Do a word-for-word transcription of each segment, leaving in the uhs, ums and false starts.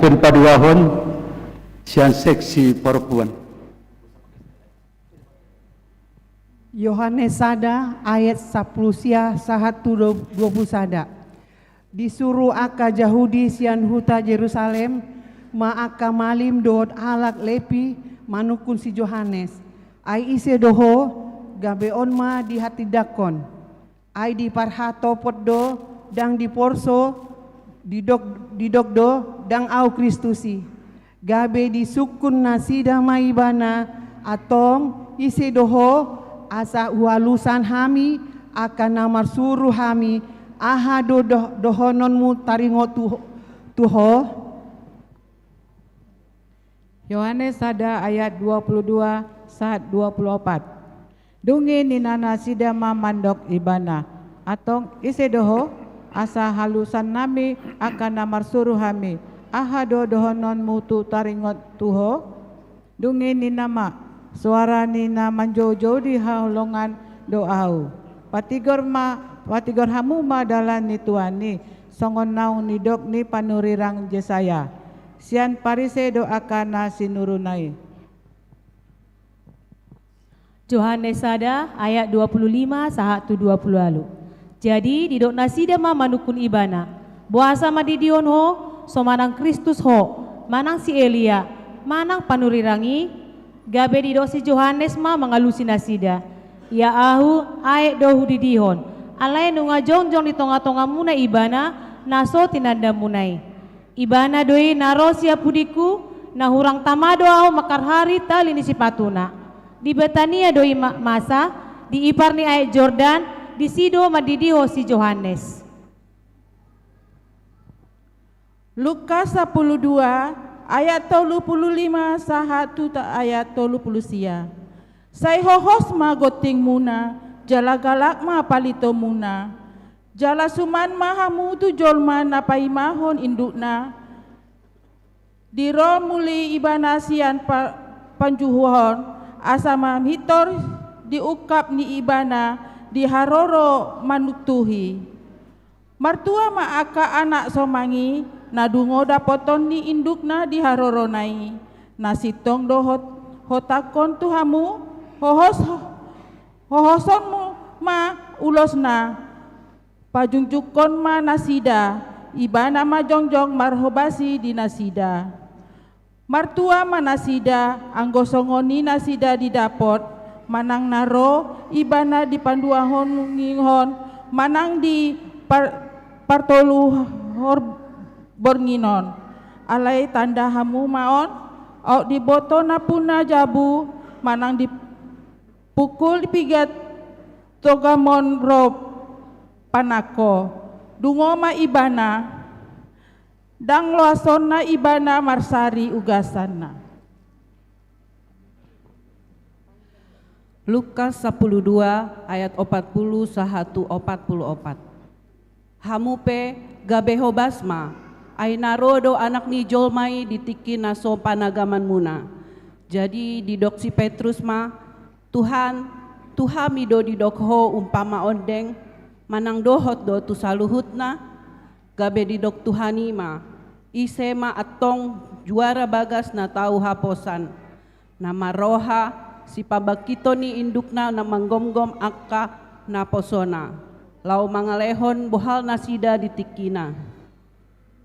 Pun paduahon sian seksi parompuan. Yohanes sada ayat sampulu sia sahat tu dua pulu sada. Disuru angka Jahudi sian huta Jerusalem ma angka malim dohot halak Lepi manungkun si Johannes. Ai ise do ho, gabe on ma dihatindangkon. Ai diparhatopot do, ndang diporso, didok, didok do, ndang ahu Kristus i. Gabe disungkun nasida ma ibana, antong ise do ho, asa hualusan hami angka na marsuru hami, aha do doh-, dohononmu taringot tu, tu ho? Yohanes sada ayat dua pulu dua sahat dua pulu opat. Dung i ninna nasida ma mandok ibana, antong ise do ho, asa halusan nami angka na marsuru hami, aha do dohononmu tu taringot tu ho? Dung i ninna ma, soara ni na manjoujou di haholongan do ahu. Patigor ma, patigor hamu ma dalan ni Tuhan i, songon naung nidok ni panurirang Jesaya. Sian Parise do angka na sinuruna i. Johannes sada ayat dua pulu lima sahat tu dua pulu ualu. Jadi didok nasida ma manungkun ibana, boasa mandidihon ho, so manang Kristus ho, manang si Elia, manang panurirang i? Gabe didok si Johannes ma mangalusi nasida, ia ahu aek do hudidihon, alai nunga jongjong di tongatongamuna ibana na so tinandamuna i. Ibana do i na ro sian pudingku, na hurang tama do ahu mangkarhari tali ni sipatuna. Di Betania do i ma-, masa, di ipar ni aek Jordan, disi do mandidihon si Johannes. Lukas sampulu dua ayat tolu pulu lima sahat tu ta-, ayat tolu pulu sia. Sai hohos ma gontingmuna, jala galak ma palitomuna. Jala suman ma hamu tu jolma na paimahon indukna, di ro muli ibana sian pa-, panjuhuhon, asa mamintor di ungkap ni ibana di haroro manuktuhi. Martua ma angka anak somang i, na dungo dapoton ni indukna di harorona i, na sintong do hot-, hotangkon tu hamu, hohos-, hohosonmu ma ulosna. Pajungjungkon ma nasida, ibana ma jongjong marhobas i di nasida. Martua ma nasida, anggo songon i nasida didapot, manang na ro ibana di panduahon mungihon, manang di par-, partolu hor-, bornginon. Alai tanda hamu ma on, aut diboto nampuna jabu, manang di pukul di piga togamon ro panangko. Dungo ma ibana, ndang loasonna ibana marsari ugasanna. Lukas sampulu dua ayat opat pulu sahat tu opat pulu opat. Hamu pe gabe hobas ma, ai na ro do Anak ni jolma i di tingki na so panagamanmuna. Jadi didok si Petrus ma, Tuhan, tu hami do didok ho umpama ondeng, manang dohot do tu saluhutna? Gabe didok Tuhan i ma, ise ma antong juara bagas na tau haposan, na marroha sipabangkiton ni indukna na manggomgom angka naposona, laho mangalehon bohal nasida di tingkina.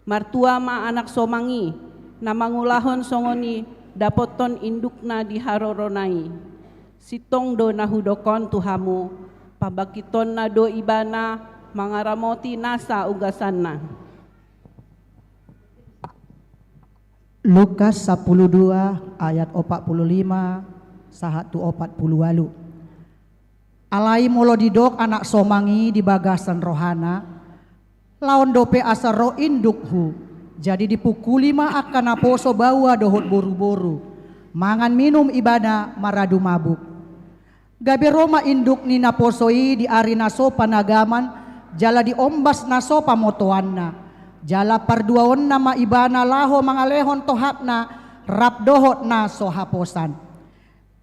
Martua ma anak somang i, na mangulahon songon i dapothon indukna di harorona i. Sintong do na hudok on tu hamu, pabangkitonna do ibana mangaramoti nasa ugasanna. Lukas sampulu dua ayat opat pulu lima sahat tu opat pulu ualu. Alai molo didok anak somang i di bagasan rohana, laon dope asa ro indukhu, jadi dipungkuli ma angka naposo baoa dohot boruboru, mangan minum ibana maradu mabuk. Gabe ro ma induk ni naposo i di ari na so panagaman, jala di ombas na so pamotoanna, jala parduaonna ma ibana laho mangalehon tohapna rap dohot na so haposan.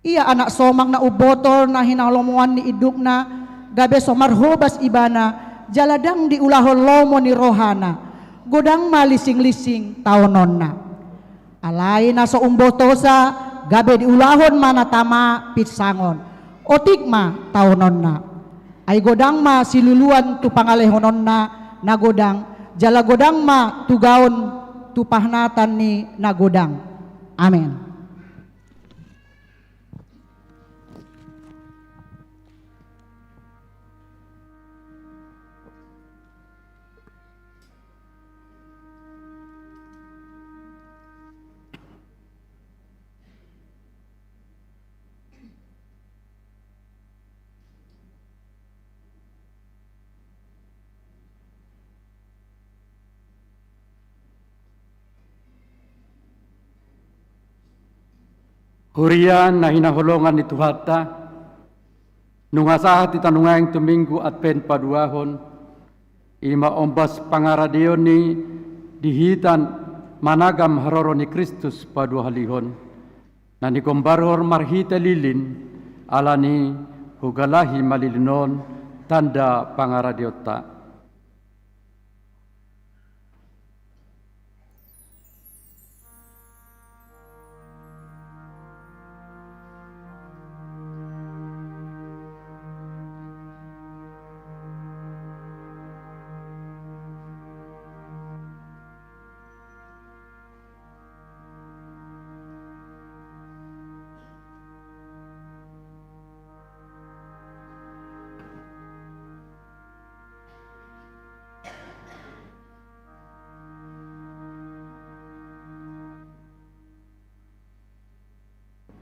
Ia anak somang na umboto na hinalomoan ni indukna, gabe so marhobas ibana, jala ndang diulahon lomo ni rohana. Godang ma lisinglinsing taononna. Alai na so umbotosa gabe diulahon ma na tama pinsangon. Otik ma taononna. Ai godang ma siluluan tu pangalehononna na godang, jala godang ma tugaon tu pahnatan ni na godang. Amen. Huria na hinaholongan ni Tuhanta, nunga sahat hita nuaeng tu Minggu Advent paduahon, i ma ombas pangaradeon ni di hita managam haroro ni Kristus paduahalihon, na nigombarhon marhite lilin, ala ni hugalahi ma lilin on tanda pangaradeonta.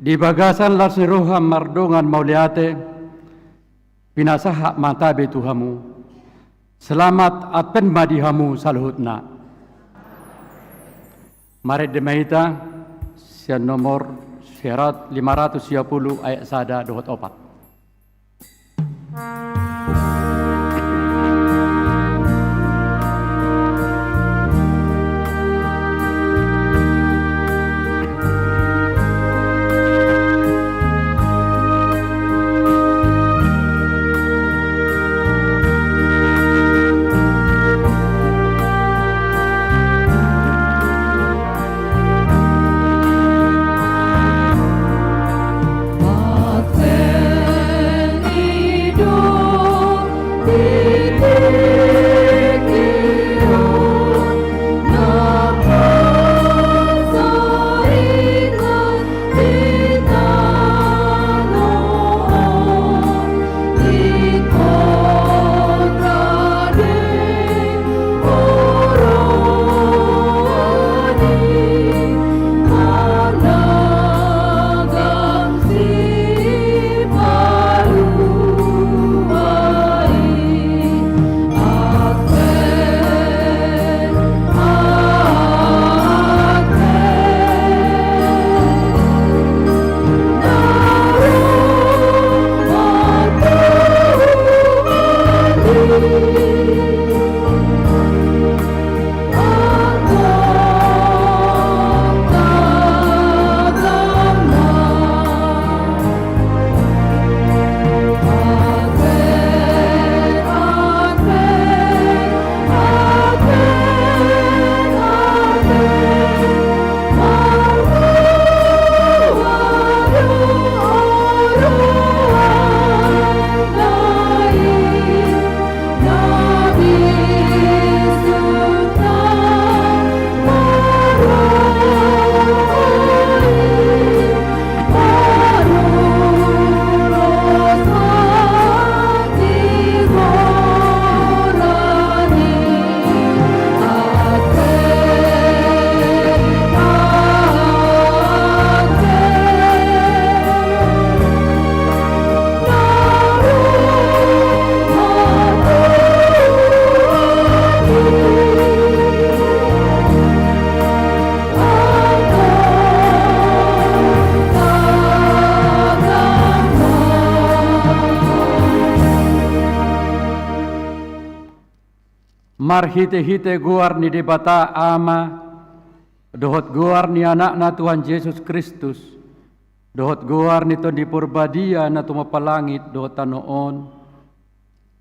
Di bagasan las ni roha mardongan mauliate, pinasahat ma tabe tu hamu. Selamat Advent ma di hamu saluhutna. Marende ma hita sian nomor seratus, lima ratus sia pulu ayat sada dohot opat. Marhitehite goar ni Debata Ama, dohot goar ni Anakna Tuhan Jesus Kristus, dohot goar ni Tondi Porbadia na tumompa langit dohot tano on.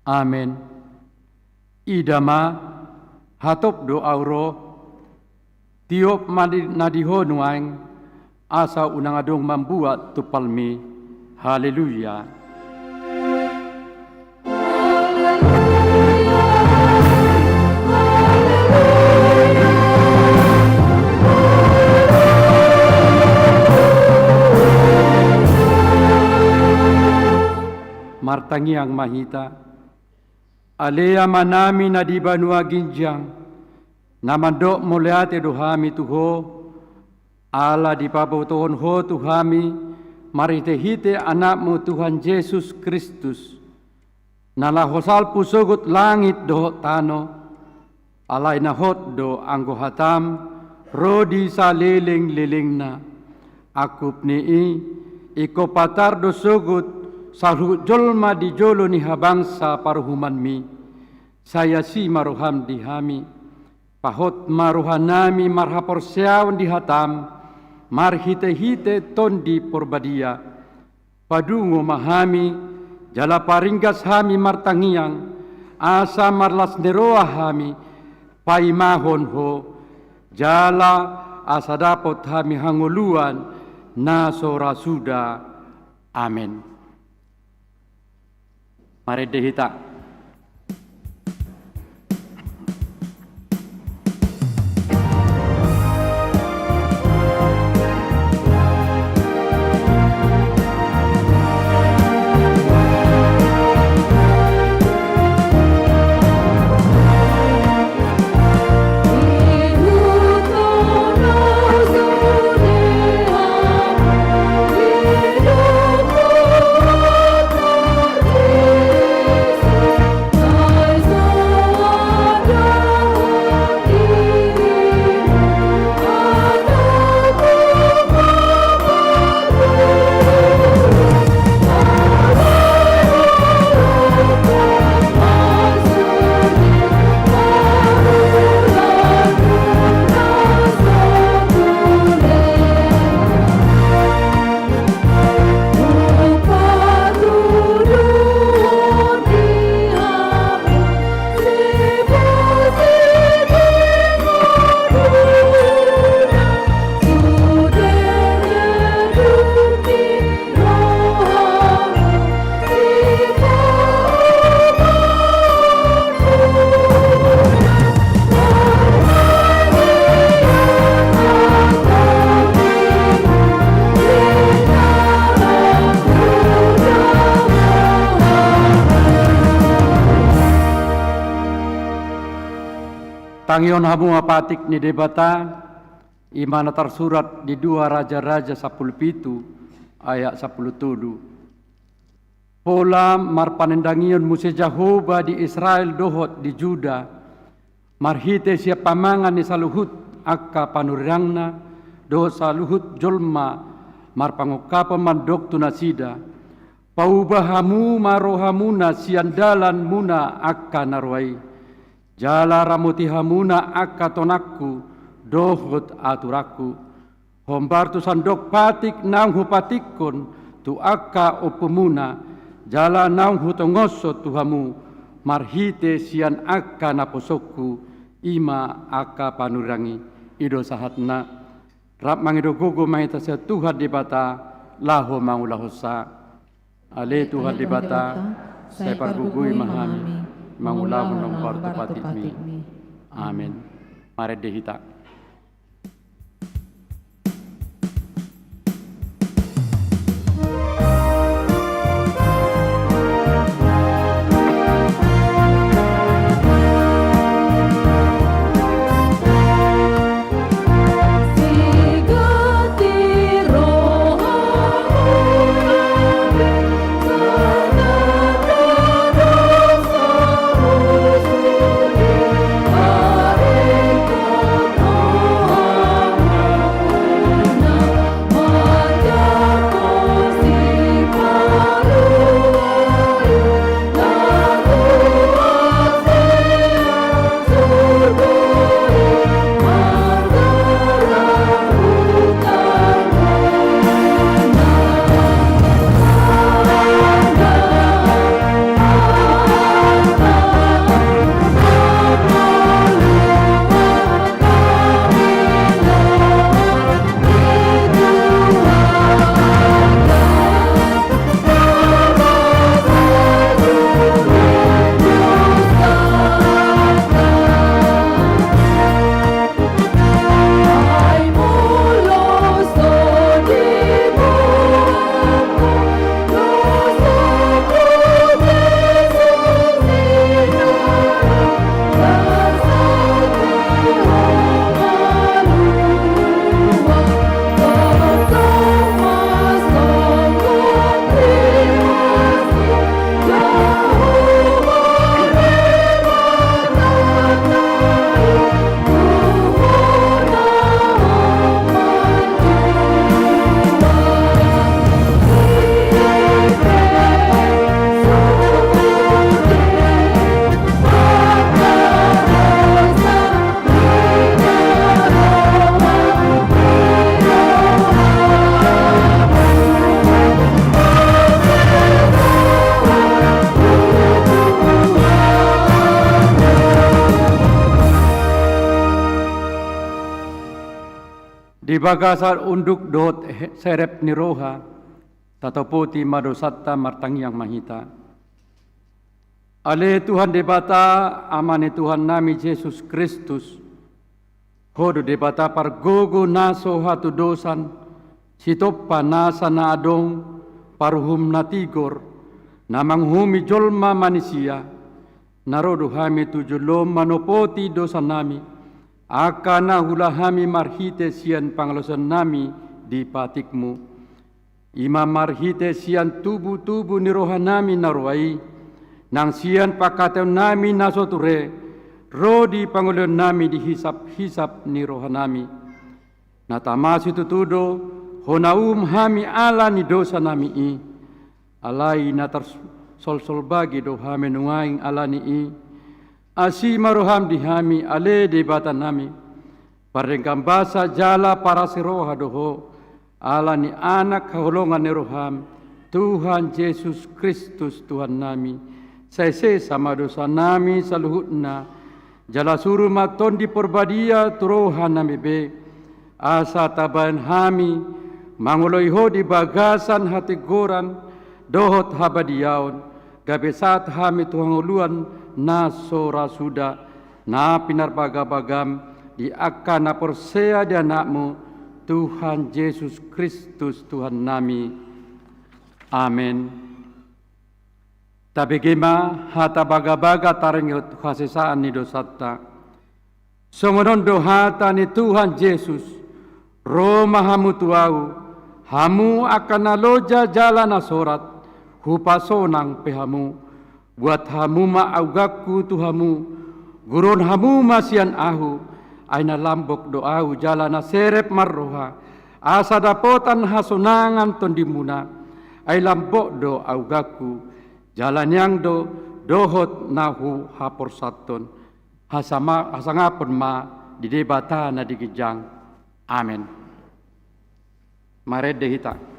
Amen. Ida ma, Hatop do ahu ro, tiop ma di, na di Ho nuaeng, asa unang adong mambuat tumpalmi. Haleluya. Martangiang ma hita. Ale Amanami na di banua ginjang, na mandok mauliate do hami tu Ho, ala dipabotohon Ho tu hami marhitehite Anakmu Tuhan Jesus Kristus, na laho salpu sogot langit dohot tano, alai na hot do anggo hatam ro di salelenglelengna. Angkup ni i, ingkon patar do sogot saluhut jolma di jolo ni habangsa paruhumanmi. Sai asi ma roham di hami. Pahot ma rohanami marhaporseaon di hatam, marhitehite Tondi Porbadia. Padungo ma hami, jala paringgas hami martangiang, asa marlas ni roha hami paimahon Ho, jala asa dapot hami hangoluan na so ra suda. Amen. Marende hita. Tangihon hamu ma patik ni Debata, i ma na tarsurat di dua Raja-raja sampulu pitu ayat sampulu tolu. Pola marpanandangion muse Jahowa di Israel dohot di Juda, marhite sian pamangan ni saluhut angka panurirangna, dohot saluhut jolma marpangungkapon mandok tu nasida. Pauba hamu ma rohamuna sian dalanmuna angka na roa i. Jala ramoti hamuna angka tonangku dohot aturanku. Hombar tu sandok patik naung hupatikkon tu angka ompumuna, jala naung hutongoshon tu hamu marhite sian angka naposongku, i ma angka panurirang i. I do sahatna. Rap mangido gogo ma hita sian Tuhan Debata laho mangulahonsa. Ale Tuhan Debata, sai pargogoi ma hami mangulahon na hombar tu patikmi. Amen. Marende hita. Di bagasan unduk dohot he-, serep ni roha, tatopoti ma dosanta. Martangiang ma hita. Ale Tuhan Debata, Ama ni Tuhannami Jesus Kristus, Ho do Debata pargogo na so hatudosan, sitompa nasa na adong, paruhum na tigor, na manguhumi jolma manisia. Na ro do hami tu joloM manopoti dosanami, angka na huula hami marhite sian pangalaosionnami di patikMu. I ma marhite sian tubutubu ni rohanami na roa i, nang sian pangkataionami na so ture, ro di pangolihonnami di hisaphisap ni rohanami. Na tama situtu do, Ho na uhum hami ala ni dosanami i. Alai na tarsolsol bagi do hami nuaeng ala ni i. Asi ma rohaM di hami, ale Debatanami. Pardenggan basa jala parasi roha do Ho, ala ni Anak haholongan ni rohaM, Tuhan Jesus Kristus Tuhannami. Sai sesa ma dosanami saluhutna, jala suru ma Tondi Parbadia tu rohanami be, asa tabahen hami mangoloi Ho di bagasan hatigoran dohot habadiaon, gabe sahat hami tu hangoluan na so ra suda, na pinarbagabagaM di angka na porsea di AnakMu, Tuhan Jesus Kristus Tuhannami. Amen. Tabege ma hata bagabaga taringot hasesaan ni dosanta. Songon on do hata ni Tuhan Jesus, Ro ma hamu tu Ahu, hamu angka na loja jala na sorat, hupasonang pe hamu. Buat hamu ma auganku tu hamu, guruhon hamu ma sian Ahu, ai na lambok do Ahu jala na serep marroha, asa dapotan hasonangan tondimuna, ai lambok do auganku, jala niang do dohot na huhaporsathon. Hasama-, hasangapon ma di Debata na di ginjang. Amen. Marende hita.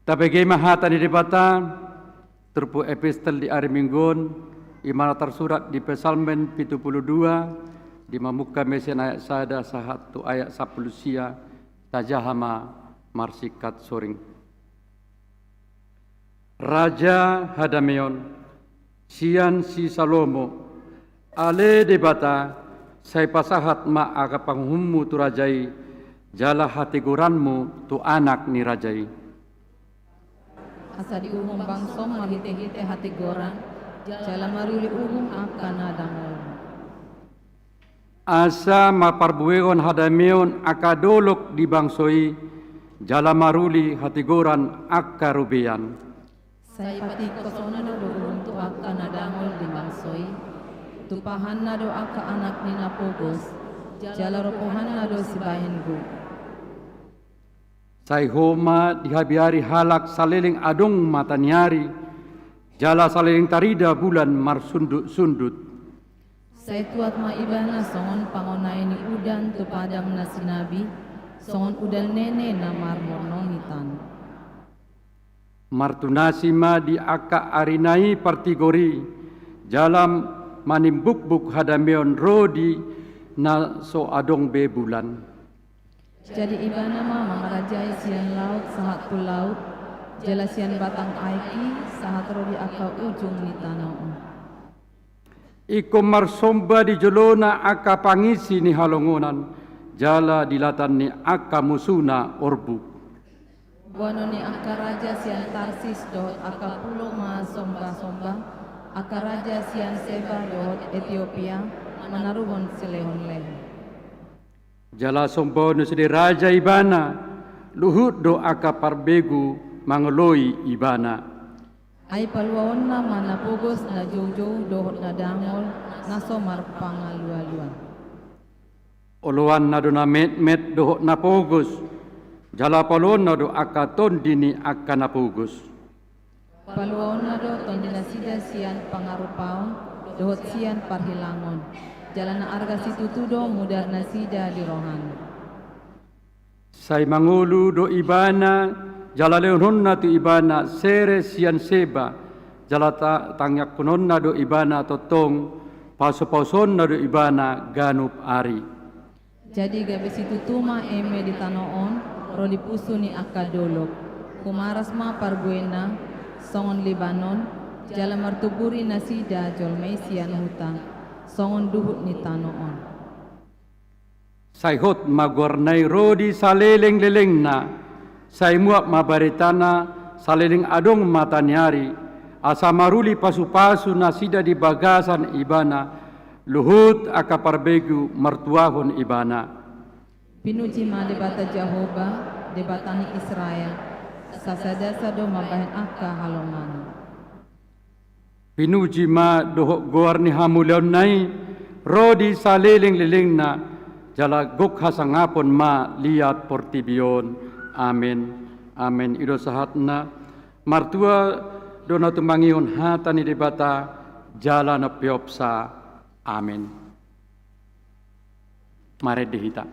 Tabege ma hata ni Debata, turpuk epistel di ari Minggu on, i ma na tarsurat di Psalmen pitu pulu dua, di mamungka mesen ayat sada sahat tu ayat sampulu sia, tajaha ma marsingkat soring. Raja hadameon, sian si Salomo, ale Debata, sai pasahat ma angka panguhummu tu raja i, jala hatigoranmu tu anak ni raja i. Asa diuhum bangsom marhitehite hatigoran, jala maruli uhum angka na dangol. Asa marparbuehon hadameon angka dolok di bangso i, jala maruli hatigoran angka robean. Sai patingkoshon do uhum tu angka na dangol di bangso i, tumpahanna do angka anak ni na pogos, jala ropohanna do sibahen gok. Sai ho ma dihabiari halak saleleng adong mataniari, jala saleleng tarida bulan marsundutsundut. Sai tuat ma ibana songon pangonai ni udan tu padang na sinabi, songon udan nene na marmornohitan. Martunasi ma di angka arina i partigor i, jala manimbukbuk hadameon ro di na so adong be bulan. Jadi ibana ma mangarajai sian laut sahat tu laut, jala sian batang aek i sahat ro di angka ujung ni tano on. Ingkon marsomba di jolona angka pangisi ni halongonan, jala di latan ni angka musuna orbuk. Boanon ni angka raja sian Tarsis dohot angka pulo ma somba-somba, angka raja sian Seba dohot Etiopia manaruhon silehon-lehon. Jala sombaon ni sude raja ibana, luhut do angka parbegu mangoloi ibana. Ai paluaonna ma na pogos na joujou dohot na dangol na so marpangalualuan. Oloanna do na metmet dohot na pogos, jala paluaonna do angka tondi ni angka na pogos. Paluaonna do tondinasida sian pangarupaon dohot sian parhilangon, jala na arga situtu do mudarnasida di rohana. Sai mangolu do ibana, jala lehononna tu ibana sere sian Seba, jala ta-, tangiangkononna do ibana tongtong, pasu-pasuonna do ibana ganup ari. Jadi gabe situtu ma eme di tano on, ro di pusu ni angka dolok. Humaras ma parbuena, songon Libanon, jala martuburi nasida jolma i sian huta, songon duhut ni tano on. Sai hot ma goarna i ro di saleleng-lelengna, sai muat ma baritana saleleng adong mataniari, asa maruli pasu-pasu nasida di bagasan ibana, luhut angka parbegu martuahon ibana. Pinuji ma Debata Jahowa, Debata ni Israel, sasada-sada do mambahen angka halongangan. Pinuji ma dohot goar ni hamuliaonna i, ro di saleleng-lelengna, jala gok hasangapon ma liat portibi on. Amen. Amen. I do sahatna, martua do na tumangihon hata ni Debata, jala na peopsa. Amen. Marende hita.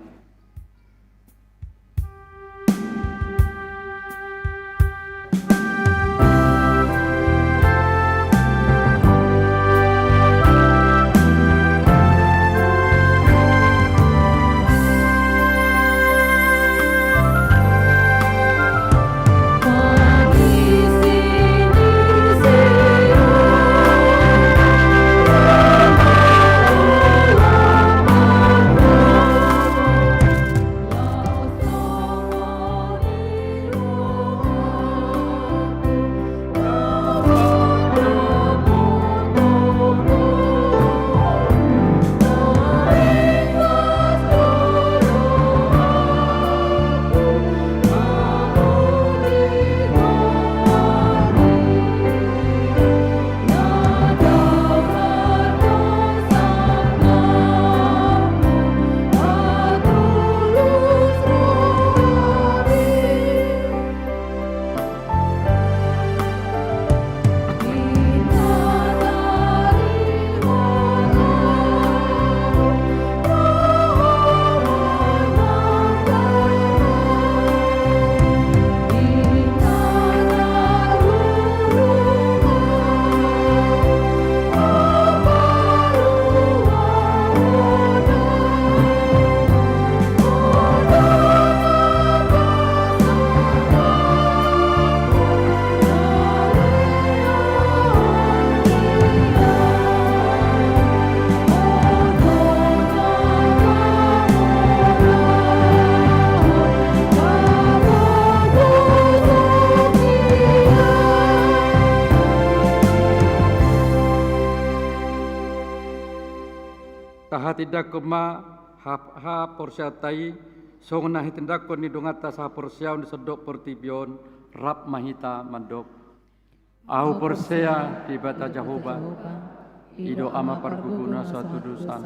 Tahatindangkon ma ha-, haporseaonta i, songon na hitindangkon ni donganta sahaporseaon di sandok portibi on, rap ma hita mandok. Ahu porsea Debata Jahowa, i do Ama pargogo na so hatudosan,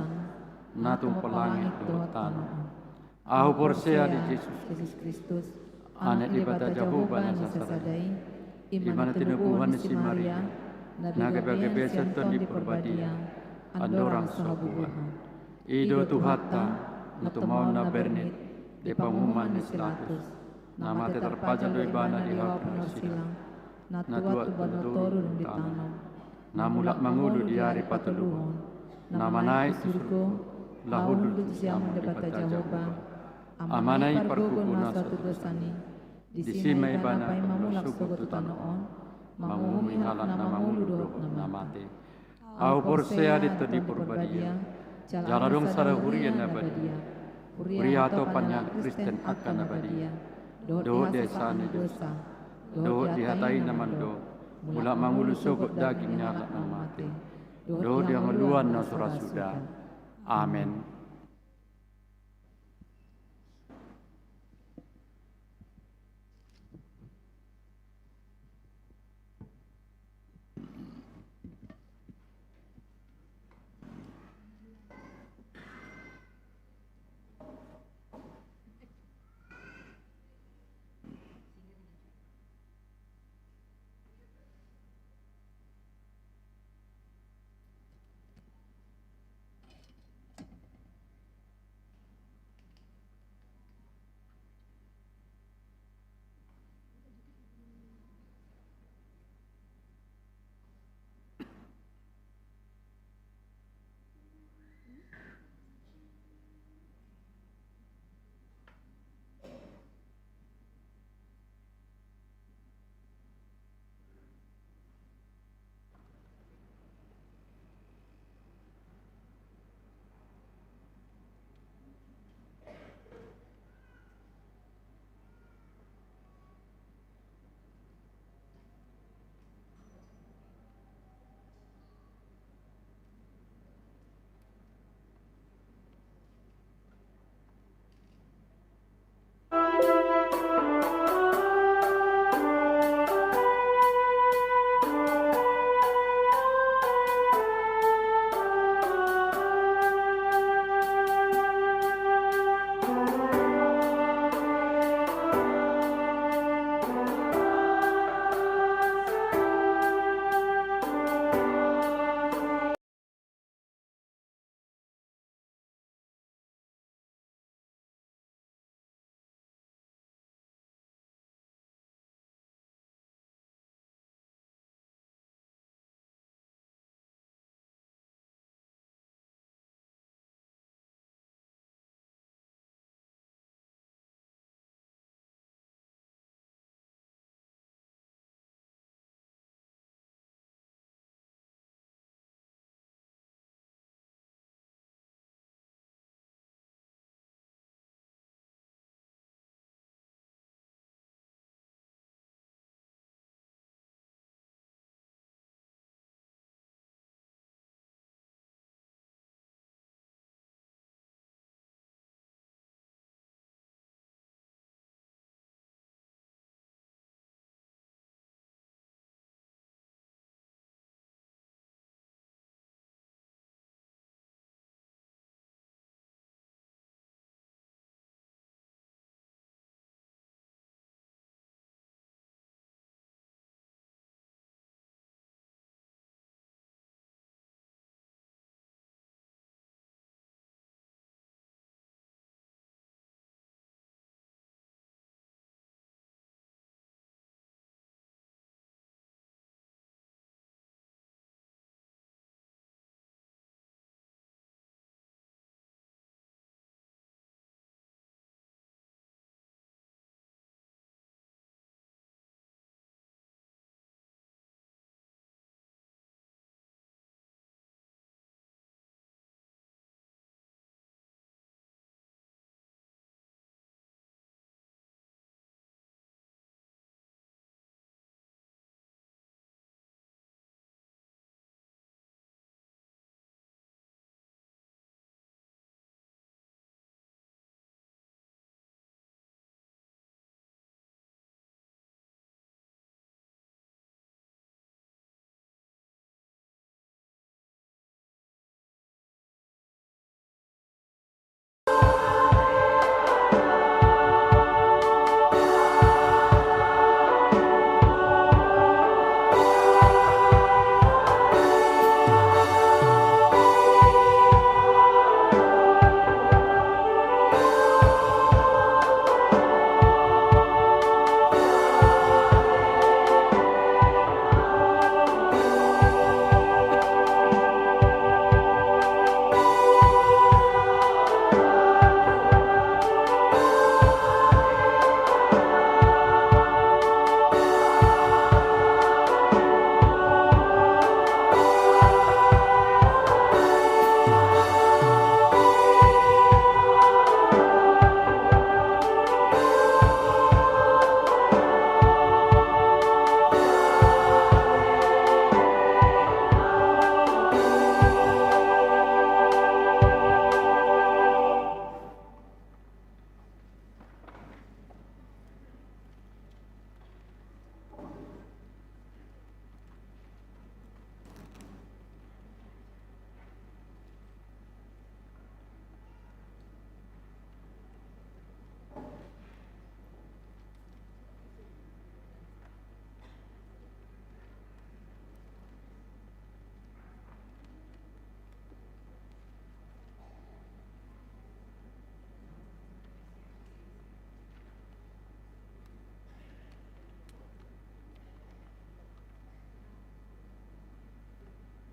na tumompa langit dohot tano. Ahu porsea di Jesus Kristus, Anak Debata Jahowa na sasada i, i ma na tinubuhon ni si Maria, na gabe-gabe sian Tondi Parbadia, andorang so habubuhan. I do Tuhanta, na tumaon na bernit di panguhuman ni si Pilatus, na mate tarpajal do ibana di hau pinarsilang, na tuat tu banua toru dung ditano, na mulak mangolu di ari patoluhon, na manaek tu surgo, laho hundul tu siamun Debata Jahowa, Amana i pargogo na so hatudosan i, Disi ma ibana paima mulak sogot tu tano on, mangumumi halak na mangolu dohot na mate. Ahu porsea di Tondi Parbadia, jala adong sada huria na badia, huria hatopan ni halak Kristen angka na badia, dohot di hasesaan ni dosa, dohot di hata i na mandok, mulak mangolu sogot daging ni halak na mate, dohot di hangoluan na so ra suda. Amen.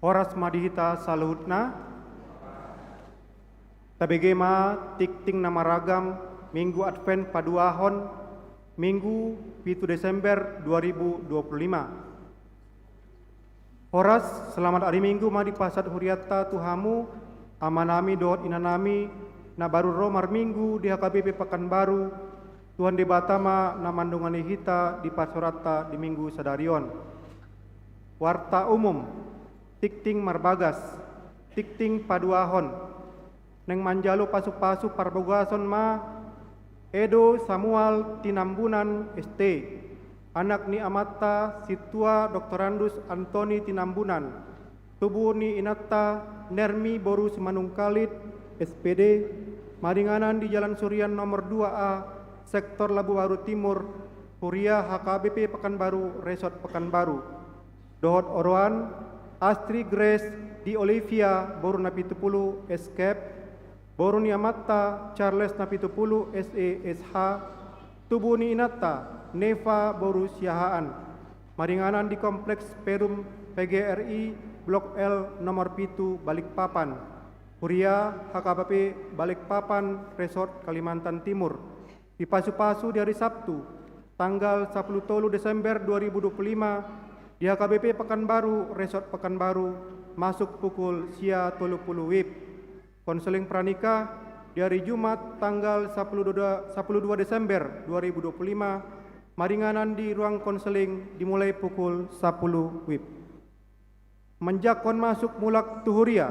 Horas ma di hita saluhutna. Tabege ma tingting na maragam Minggu Advent paduahon, Minggu pitu Desember dua ribu dua puluh lima. Horas, selamat ari Minggu ma dipasahat hurianta tu hamu, amanami dohot inanami, na baru ro marminggu di H K B P Pekanbaru. Tuhan Debata ma na mandongani hita di parsaoranta di Minggu sadari on. Warta umum, tingting marbagas, tingting paduahon. Naeng manjalo pasupasu parbagason ma Edo Samuel Tinambunan S T, anak ni amanta Sintua Doktorandus Antoni Tinambunan, tubu ni inanta Nermi boru Simanungkalit S P D, maringanan di Jalan Surian nomor dua A, sektor Labubaru Timur, huria H K B P Pekanbaru, Resort Pekanbaru. Dohot oroan, Astri Grace di Olivia boru Napitupulu S K, boru ni amanta Charles Napitupulu S E S H, tubu ni inanta Neva boru Siahaan, maringanan di Kompleks Perum P G R I Blok L nomor pitu Balikpapan, huria H K B P Balikpapan, Resort Kalimantan Timur. Dipasupasu di ari Sabtu, tanggal sapuluh tolu Desember dua ribu dua puluh lima, di H K B P Pekanbaru, Resort Pekanbaru, masuk pukul sia tolu pulu WIB. Konseling pranikah di ari Jumat, tanggal sapuluh dua, sapuluh dua Desember dua ribu dua puluh lima, maringanan di ruang konseling dimulai pukul sapuluh WIB. Manjangkon masuk mulak tu huria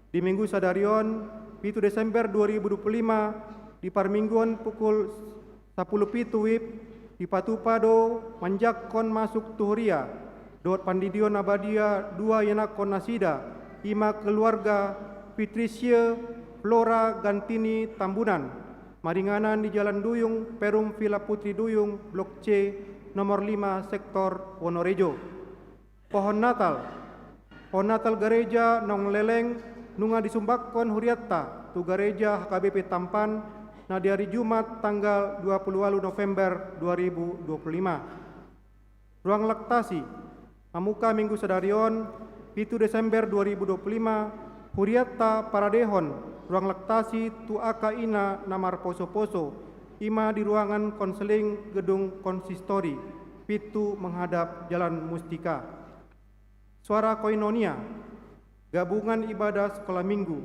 di Minggu sadari on, pitu Desember dua ribu dua puluh lima, di parmingguon pukul sapuluh pitu WIB, dipatupa do manjangkon masuk tu huria dohot pandidion na badia dua ianakhon nasida, i ma keluarga Fitrisie Flora Gantini Tambunan, maringanan di Jalan Duyung, Perum Villa Putri Duyung, Blok C, nomor lima, sektor Wonorejo. Pohon Natal. Pohon Natal gareja naung leleng nunga disumbangkon hurianta tu gareja H K B P Tampan, na di ari Jumat tanggal dua puluh walu November dua ribu dua puluh lima. Ruang laktasi. Mamungka Minggu sadari on, pitu Desember dua ribu dua puluh lima, hurianta paradehon ruang laktasi tu angka ina na marposo-poso, i ma di ruangan konseling gedung konsistori, pintu menghadap Jalan Mustika. Suara Koinonia, gabungan ibadah sekolah Minggu,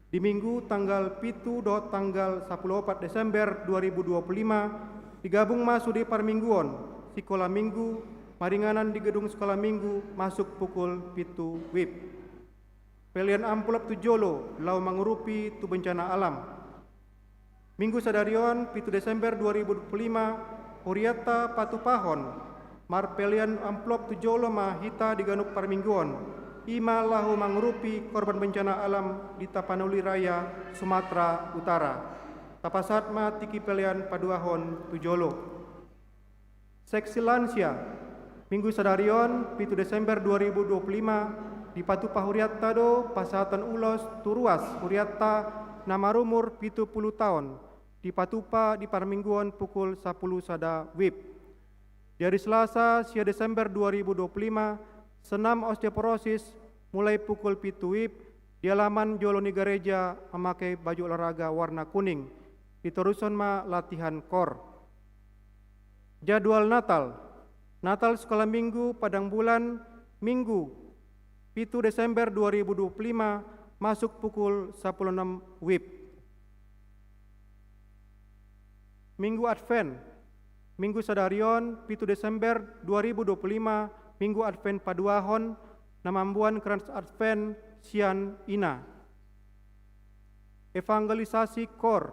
di Minggu tanggal pitu dohot tanggal sapuluh opat Desember dua ribu dua puluh lima, digabung ma sude parmingguon sikola Minggu, maringanan di gedung sikola Minggu, masuk pukul pitu WIB. Pelean amplop tu jolo, laho mangurupi tu bencana alam. Minggu sadari on, pitu Desember dua ribu dua puluh lima, hurianta patupahon marpelean amplop tu jolo ma hita di ganup parmingguon, i ma laho mangurupi korban bencana alam di Tapanuli Raya, Sumatera Utara. Tapasahat ma tingki pelean paduahon tu jolo. Seksi lansia. Minggu sadari on, pitu Desember dua ribu dua puluh lima, dipatupa hurianta do pasahatan ulos tu ruas hurianta na marumur pitu pulu taon, dipatupa di parmingguon pukul sapuluh sada WIB. Di ari Selasa, sia Desember dua ribu dua puluh lima, senam osteoporosis mulai pukul pitu WIB di alaman jolo ni gareja, memakai baju olahraga warna kuning. Ditorushon ma latihan core. Jadwal Natal. Natal Sekolah Minggu Padang Bulan, Minggu pitu Desember dua ribu dua puluh lima, masuk pukul sapuluh enam WIB. Minggu Advent. Minggu sadari on, pitu Desember dua ribu dua puluh lima, Minggu Advent paduahon, na mamboan krans Advent sian ina. Evangelisasi core.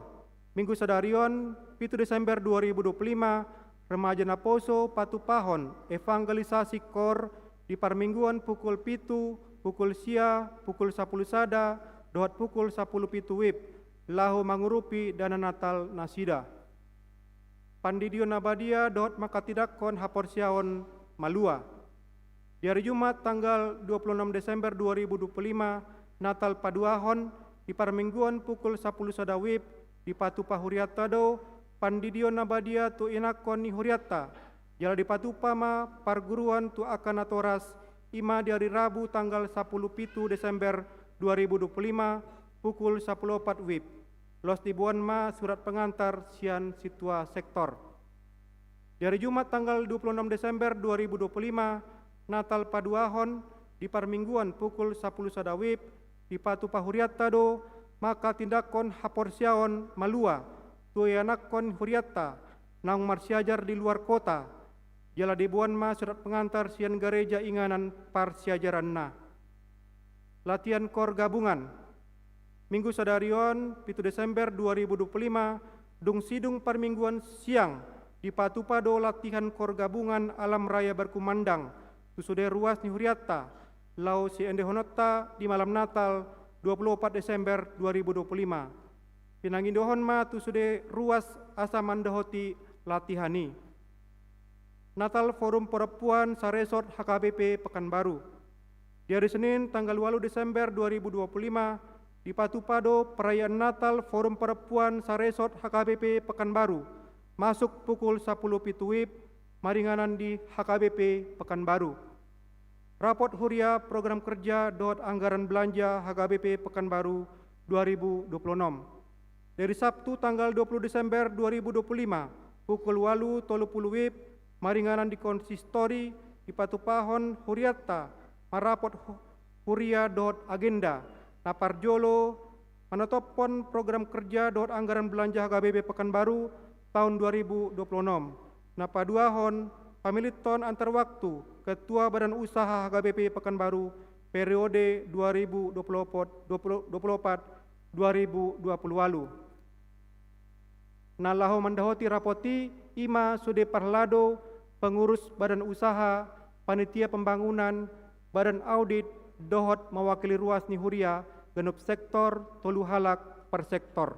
Minggu sadari on, pitu Desember dua ribu dua puluh lima, remaja naposo patupahon evangelisasi core di parmingguon pukul pitu, pukul sia, pukul sapuluh sada, dohot pukul sapuluh pitu WIB, laho mangurupi dana Natal nasida. Pandidion na badia dohot manghatindanghon haporseaon malua. Di ari Jumat tanggal dua puluh enam Desember dua ribu dua puluh lima, Natal paduahon, di parmingguon pukul sapuluh sada WIB, dipatupa hurianta do pandidion na badia tu ianakhon ni hurianta, jala dipatupa ma parguruon tu angka natoras, i ma di ari Rabu tanggal sapuluh pitu Desember dua ribu dua puluh lima, pukul sapuluh opat wib. Laos diboan ma surat pengantar sian sintua sektor. Di ari Jumat tanggal dua puluh enam Desember dua ribu dua puluh lima, Natal paduahon, di parmingguan pukul sapuluh sada wib, dipatupa hurianta do manghatindanghon haporseaon malua tu ianakhon hurianta naung marsiajar di luar kota, jala diboan ma surat pengantar sian gareja inganan parsiajaranna. Latihan kor gabungan. Minggu sadari on, pitu Desember dua ribu dua puluh lima, dung sidung parmingguan siang, dipatupa do latihan kor gabungan Alam Raya Berkumandang tu sude ruas ni hurianta, laho siendehononta di malam Natal dua puluh opat Desember dua ribu dua puluh lima. Pinangidohon ma tu sude ruas asa mandohoti latihan i. Natal Forum Perempuan Saresort H K B P Pekanbaru. Di ari Senin tanggal ualu Desember dua ribu dua puluh lima, dipatupa do perayaan Natal Forum Perempuan Saresort H K B P Pekanbaru, masuk pukul sapuluh pitu wib, maringanan di H K B P Pekanbaru. Rapot huria program kerja dohot anggaran belanja H K B P Pekanbaru dua ribu dua puluh enam. Dari Sabtu tanggal dua puluh Desember dua ribu dua puluh lima, pukul ualu tolu pulu wib, maringanan di konsistori, dipatupahon hurianta marapot hu-, huria dohot agenda. Na parjolo, manotopkon program kerja dohot anggaran belanja H K B P Pekanbaru taon dua ribu dua puluh enam. Na paduahon, pamiliton antar waktu Ketua Badan Usaha H K B P Pekanbaru periode dua ribu dua puluh opat, dua puluh, dua puluh opat, dua ribu dua puluh ualu. Na laho mandohoti rapot i, i ma sude parhalado, pengurus badan usaha, panitia pembangunan, badan audit, dohot mewakili ruas ni huria, ganup sektor, tolu halak per sektor.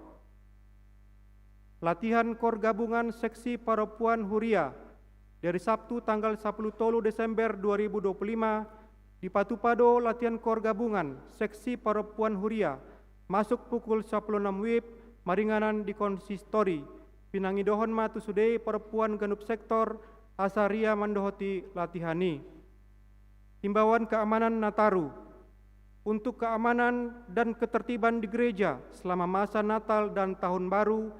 Latihan kor gabungan seksi perempuan huria. Dari Sabtu tanggal sapuluh tolu Desember dua ribu dua puluh lima, dipatupa do latihan kor gabungan seksi perempuan huria, masuk pukul sapuluh enam wib, maringanan di konsistori. Pinangidohon ma tu sude perempuan ganup sektor, asa huria mandohoti latihan i. Himbauan keamanan Nataru. Untuk keamanan dan ketertiban di gereja selama masa Natal dan Tahun Baru,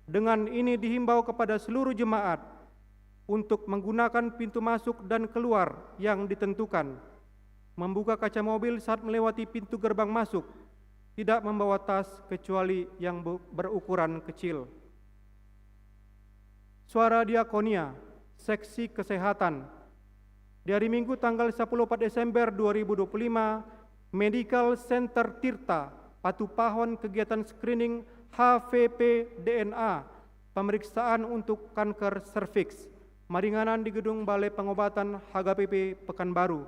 dengan ini dihimbau kepada seluruh jemaat untuk menggunakan pintu masuk dan keluar yang ditentukan, membuka kaca mobil saat melewati pintu gerbang masuk, tidak membawa tas kecuali yang be-, berukuran kecil. Suara Diakonia, seksi kesehatan. Di hari Minggu tanggal sapuluh opat Desember dua ribu dua puluh lima, Medical Center Tirta patupahon kegiatan screening H V P D N A, pemeriksaan untuk kanker serviks, maringanan di Gedung Balai Pengobatan H K B P Pekanbaru.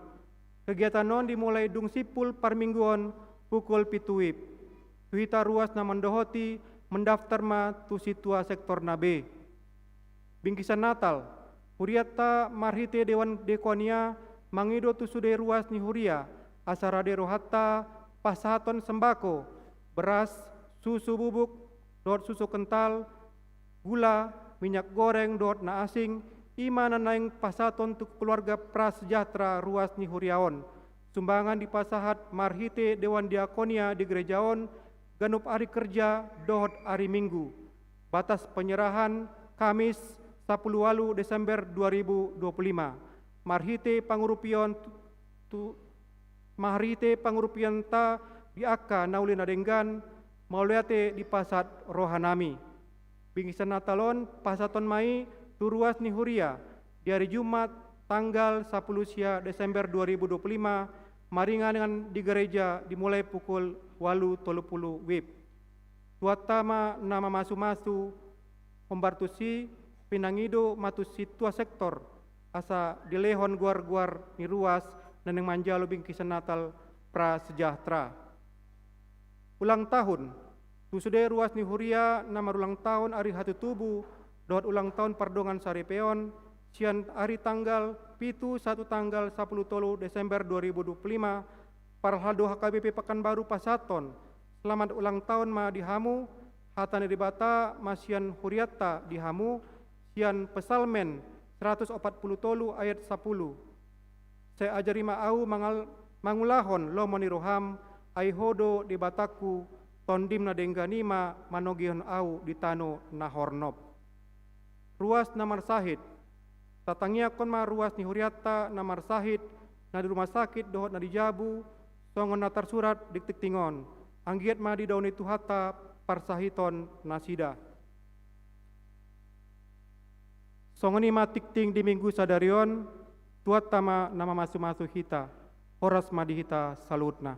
Kegiatan on dimulai dung simpul parmingguon pukul pitu wib. Tu hita ruas na mandohoti, mendaftar ma tu sintua sektor na be. Bingkisan Natal. Hurianta marhite Dewan Diakonia mangido tu sude ruas ni huria, asa rade rohanta pasahathon sembako, beras, susu bubuk, dohot susu kental, gula, minyak goreng, dohot na asing, i ma na naeng pasahathon tu keluarga Prasejahtera ruas ni huria on. Sumbangan dipasahat marhite Dewan Diakonia di gereja on, ganup ari kerja, dohot ari Minggu. Batas penyerahan, Kamis, sapuluh ualu Desember dua ribu dua puluh lima. Marhite pangurupion tu, tu, marhite pangurupionta di angka na uli na denggan, mauliate dipasahat rohanami. Bingkisan Natal on pasahaton ma i tu ruas ni huria di ari Jumat tanggal sapuluh sia Desember dua ribu dua puluh lima, maringanan di gereja dimulai pukul ualu tolu pulu wib. Tuhanta ma na mamasu-masu hombar tusi, pinangido ma tu sintua sektor, asa dilehon goar-goar ni ruas na naeng manjalo bingkisan Natal Prasejahtera. Ulang tahun. Tu sude ruas ni huria na marulang tahun ari hatutubu dohot ulang tahun pardongan saripeon, sian ari tanggal pitu sahat tu tanggal sapuluh tolu Desember dua ribu dua puluh lima, parhalado H K B P Pekanbaru pasahathon selamat ulang tahun ma di hamu, hata ni Debata ma sian hurianta di hamu, sian Psalmen seratus opat pulu tolu ayat sapuluh. Sai ajari ma ahu mangal-, mangulahon lomo ni roham, ai Ho do Debatangku, Tondim na denggan i ma manogihon ahu di tano na hornop. Ruas na marsahit. Tatangiangkon ma ruas ni hurianta na marsahit, na di rumah sakit dohot na di jabu, songon na tarsurat di tingting on, anggiat ma didao ni Tuhanta parsahiton nasida. Songon i ma tingting di Minggu sadari on. Tuhanta ma na mamasumasu hita. Horas ma di hita saluhutna.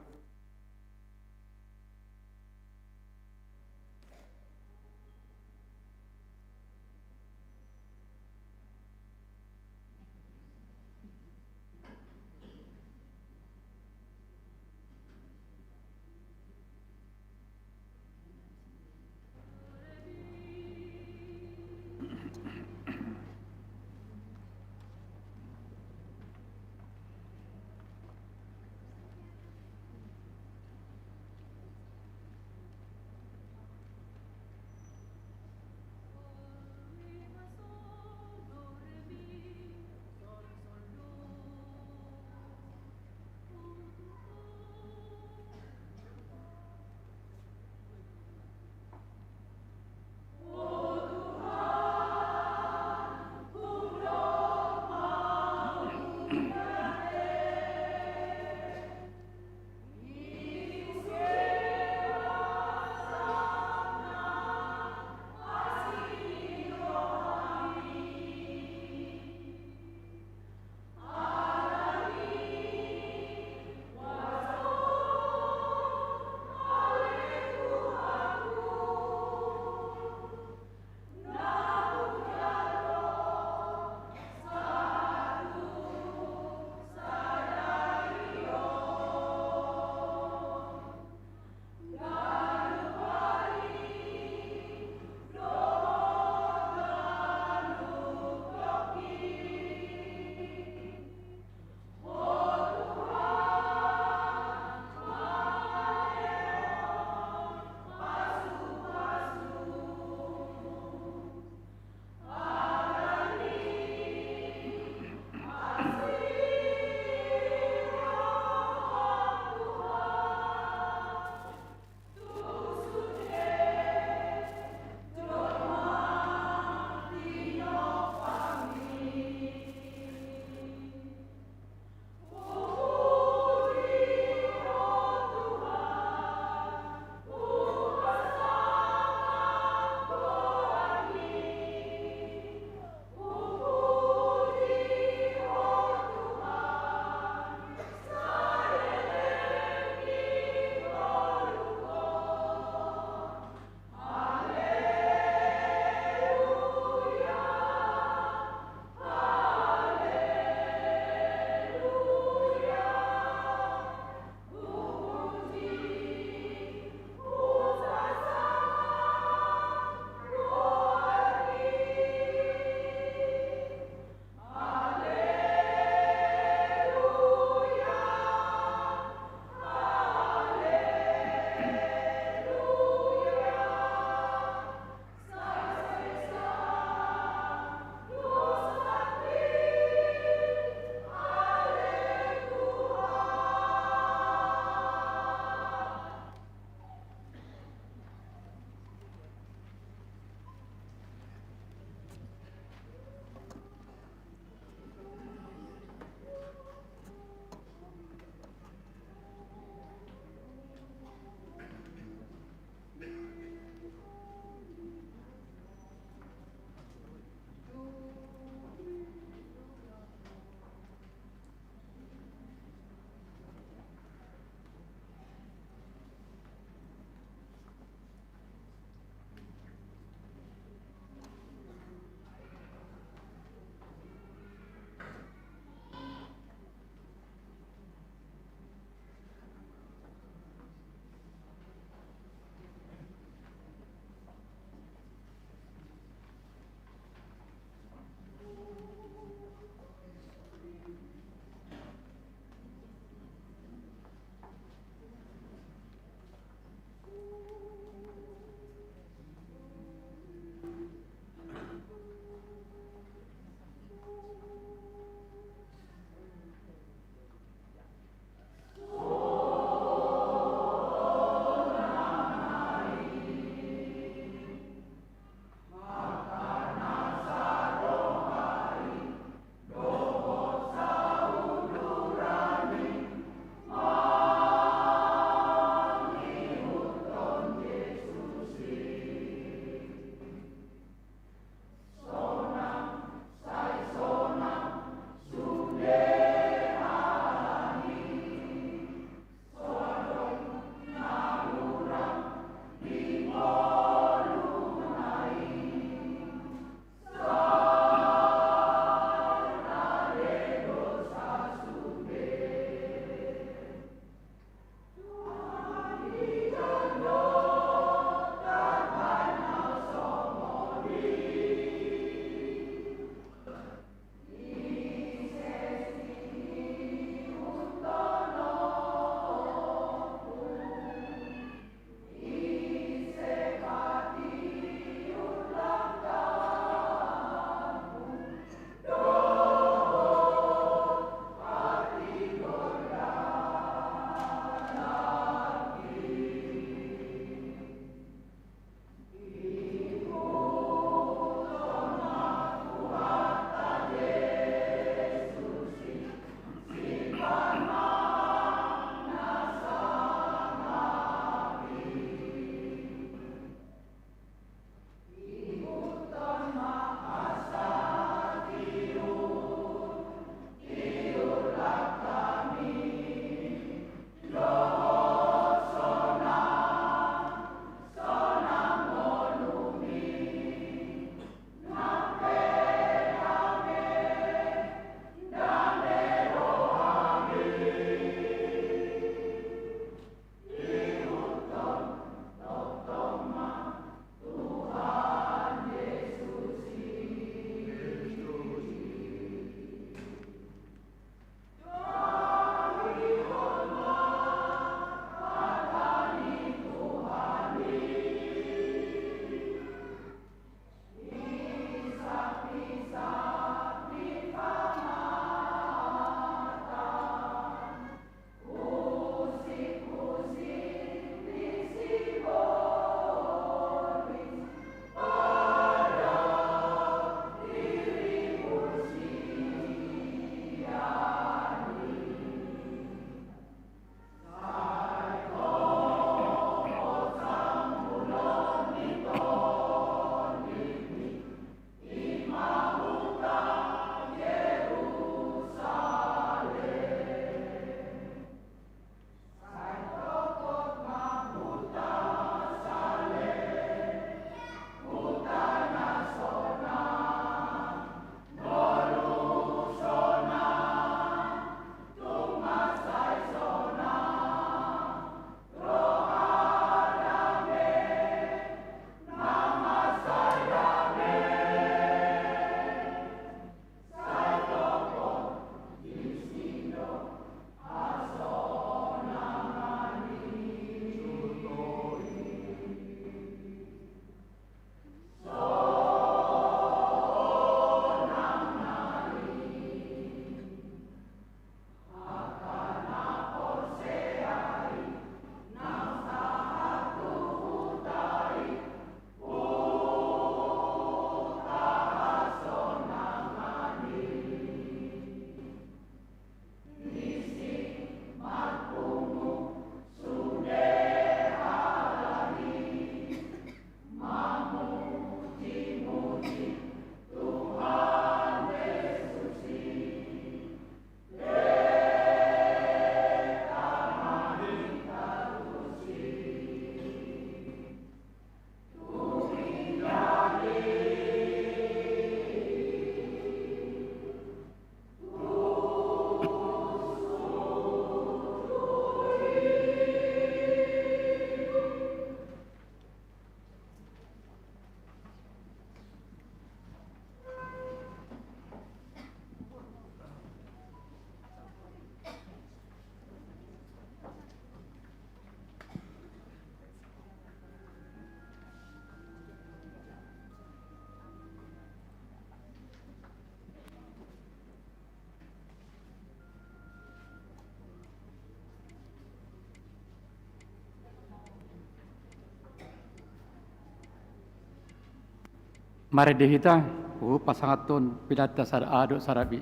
Marende hita, hupasahat hon pidanta sada A dohot sada B.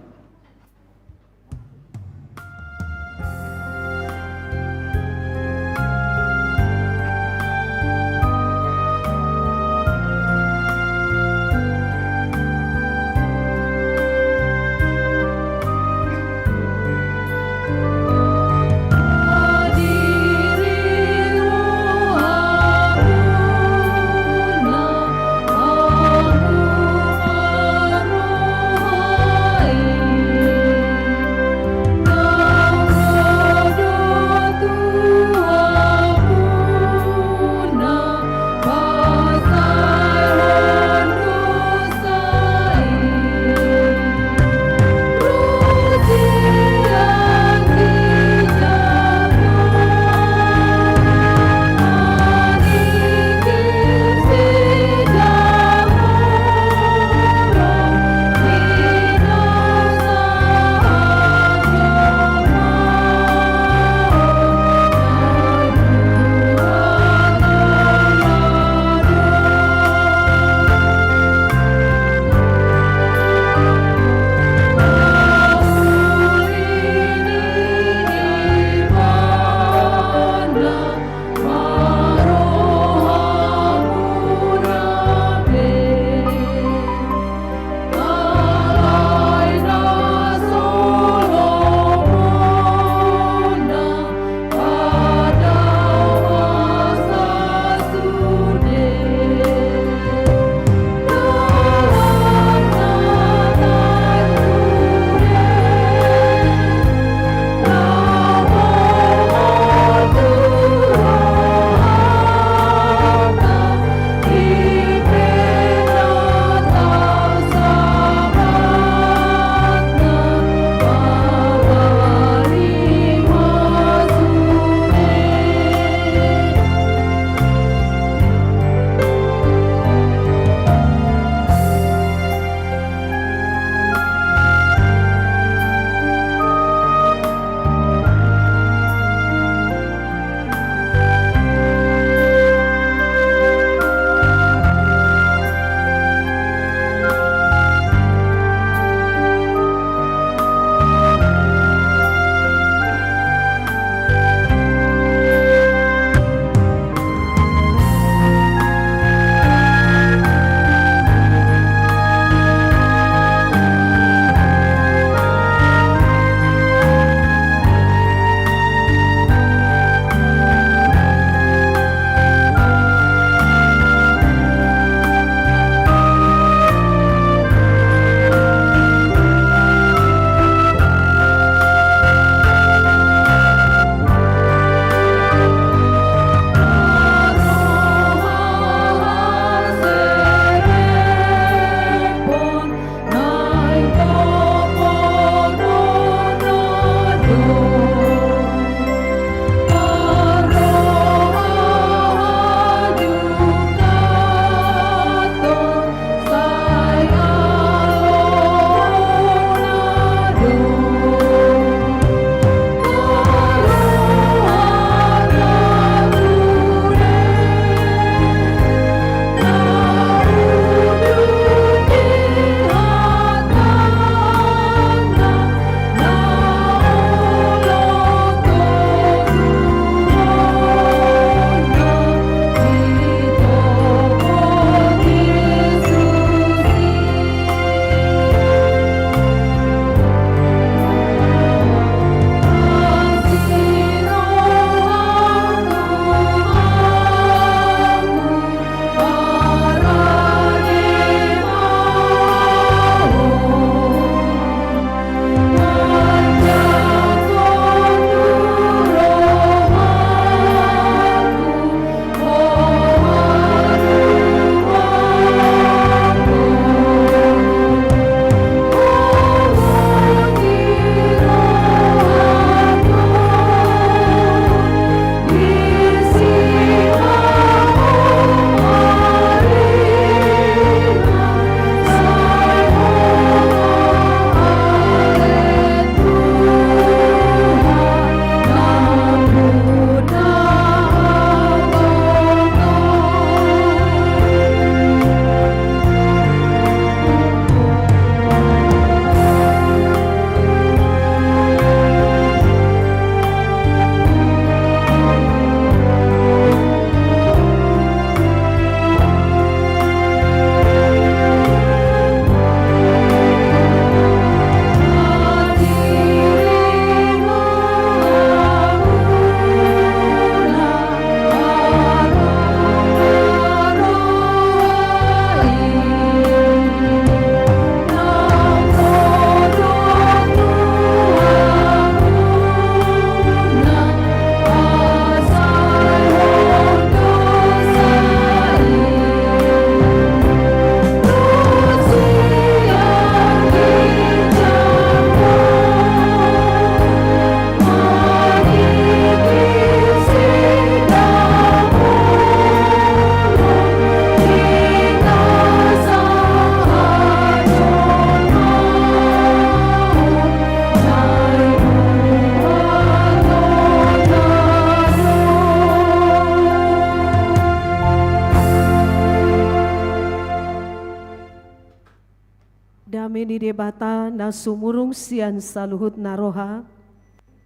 Debata na sumurung sian saluhut na roha,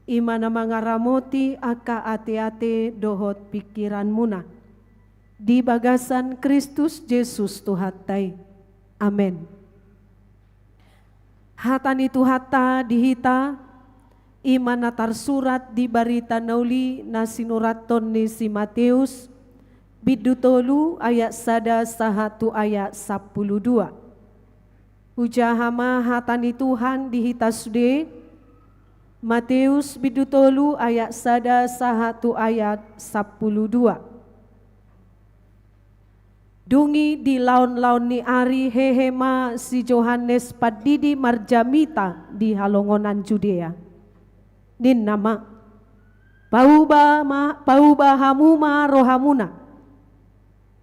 i ma na mangaramoti angka ateate dohot pingkiranmuna, di bagasan Kristus Jesus Tuhanta i. Amen. Hata ni Tuhanta di hita, i ma na tarsurat di Barita na Uli na sinurathon ni si Mateus, bindu tolu ayat sada sahat tu ayat sampulu dua. Hujaha ma hata ni Tuhan di hita sude. Mateus bindu tolu ayat sada sahat tu ayat sampulu dua. Dung i di laonlaon ni ari hehe ma si Johannes Pandidi marjamita di halongonan Judea. Ninna ma: Pauba ma, pauba hamu ma rohamuna.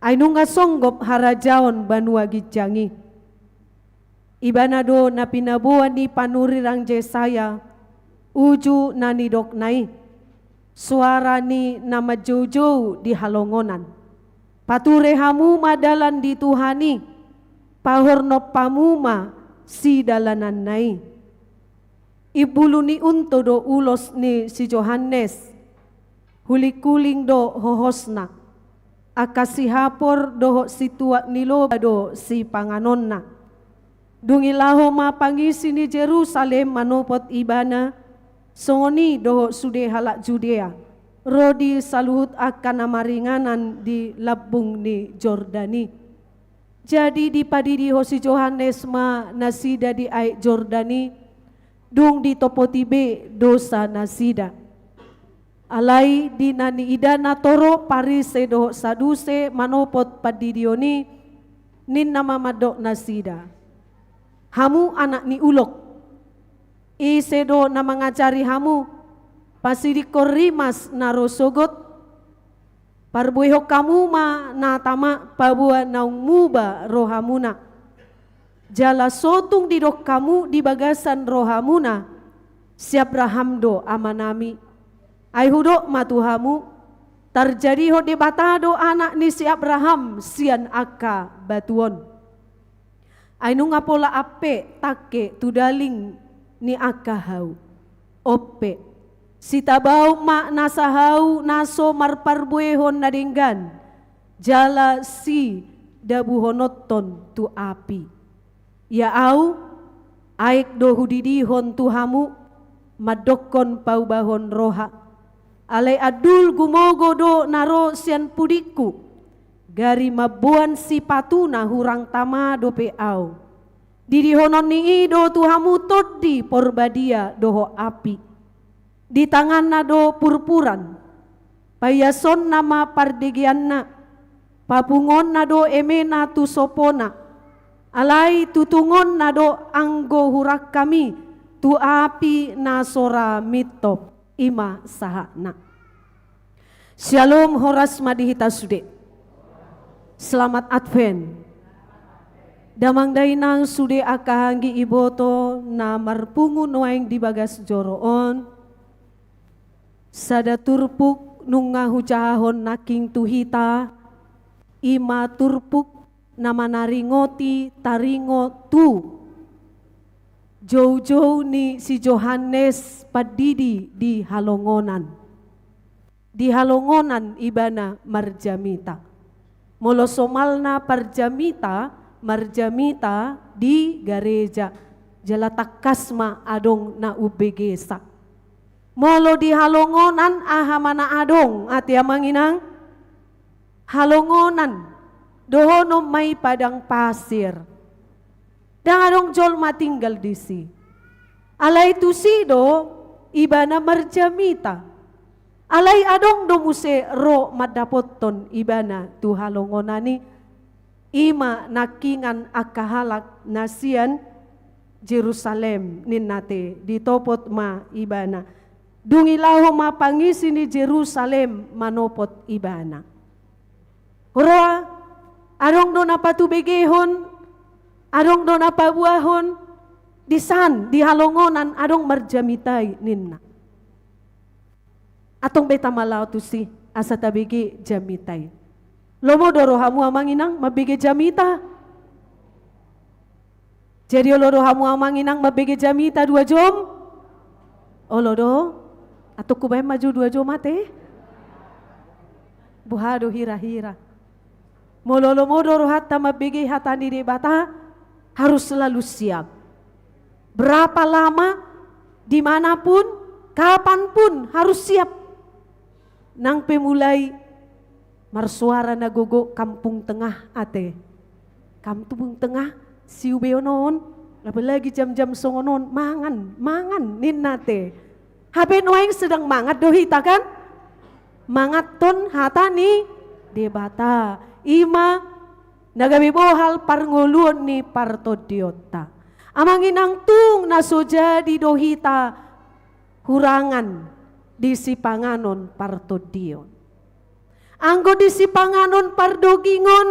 Ai nunga songgop harajaon banua ginjang i. Ibana do na pinaboa ni panurirang Jesaya, uju na nidokna i, soara ni na manjoujou di halongonan: Pature hamu ma dalan di Tuhan i, pahornop hamu ma sidalananna i. Imbulu ni unto do ulos ni si Johannes, hulinghuling do hohosna, angka sihapor dohot situak ni loba do sipanganonna. Dung i laho ma pangisi ni Jerusalem manopot ibana, songon i dohot sude halak Judea, ro di saluhut angka na maringanan di lambung ni Jordan i. Jadi dipadidihon si Johannes ma nasida di aek Jordan i, dung ditopoti be dosa nasida. Alai di na niidana torop Parise dohot Saduse manopot pandidion i, ninna ma mandok nasida: Hamu anak ni ulok! Ise do na mangajari hamu pasidingkon rimas na ro sogot? Parbuehon hamu ma na tama paboa naung muba rohamuna. Jala so tung didok hamu di bagasan rohamuna: Si Abraham do amanami. Ai hudok ma tu hamu: Tarjadihon Debata do anak ni si Abraham sian angka batu on. Ai nunga pola ampe tangke tu daling ni angka hau. Onpe, sitabaon ma nasa hau na so marparbuehon na denggan, jala sidabuhononton tu api. Ia au, aek do hudidihon tu hamu, mandokkon paubahon roha. Alai andul gumogo do na ro sian pudingku, gari mamboan sipatuna hurang tama dope au. Didihonon ni i do tu hamu Tondi Porbadia dohot api. Di tanganna do purpuran, paiasonna ma pardegeanna, papunguonna do emena tu sopona, alai tutungonna do anggo hurangkami tu api na so ra mintop. I ma sahatna. Syalom, horas ma di hita sude. Selamat Advent. Damang dainang sude angka anggi iboto na marpungu nuaeng di bagas joro on. Sada turpuk nunga hujahahon nangkin tu hita, i ma turpuk na manaringoti taringot tu joujou ni si Johannes Pandidi di halongonan. Di halongonan ibana marjamita. Molo somalna parjamita, marjamita di gareja, jala tangkas ma adong na umbegesa. Molo di halongonan aha ma na adong, ate amang inang? Halongonan, dohonon ma i padang pasir. Ndang adong jolma tinggal disi. Alai tusi do ibana marjamita. Alai adong do muse ro mandapothon ibana tu halongonan i, i ma nangkiningan angka halak na sian Jerusalem, ninna ate, ditopot ma ibana. Dung i laho ma pangisi ni Jerusalem manopot ibana. Huroa, adong do na patubegehon, adong do na paboahon, disan, di halongonan adong marjamita i, ninna. Antong beta ma laho tusi, asa tabege jamita i. Lomo do rohamu amang inang mambege jamita? Jadi olo do hamu amang inang mambege jamita dua jom? Olo do? Antong hubaen ma jo dua jom ate? Boha do hira-hira. Molo lomo do rohanta mambege hata ni Debata, harus selalu siap. Berapa lama, dimanapun, kapanpun harus siap. Nang pe mulai marsoara na gogo Kampung Tengah ate. Kampung Tengah, siubeon on, apalagi jam-jam songon on, mangan, mangan, ninna ate. Hape nuaeng sedang mangan do hita kan? Manganhon hata ni Debata. I ma na gabe bohal parngoluon ni partondionta. Amang inang, tung na so jadi do hita hurangan di sipanganon partondion. Anggo di sipanganon pardogingon,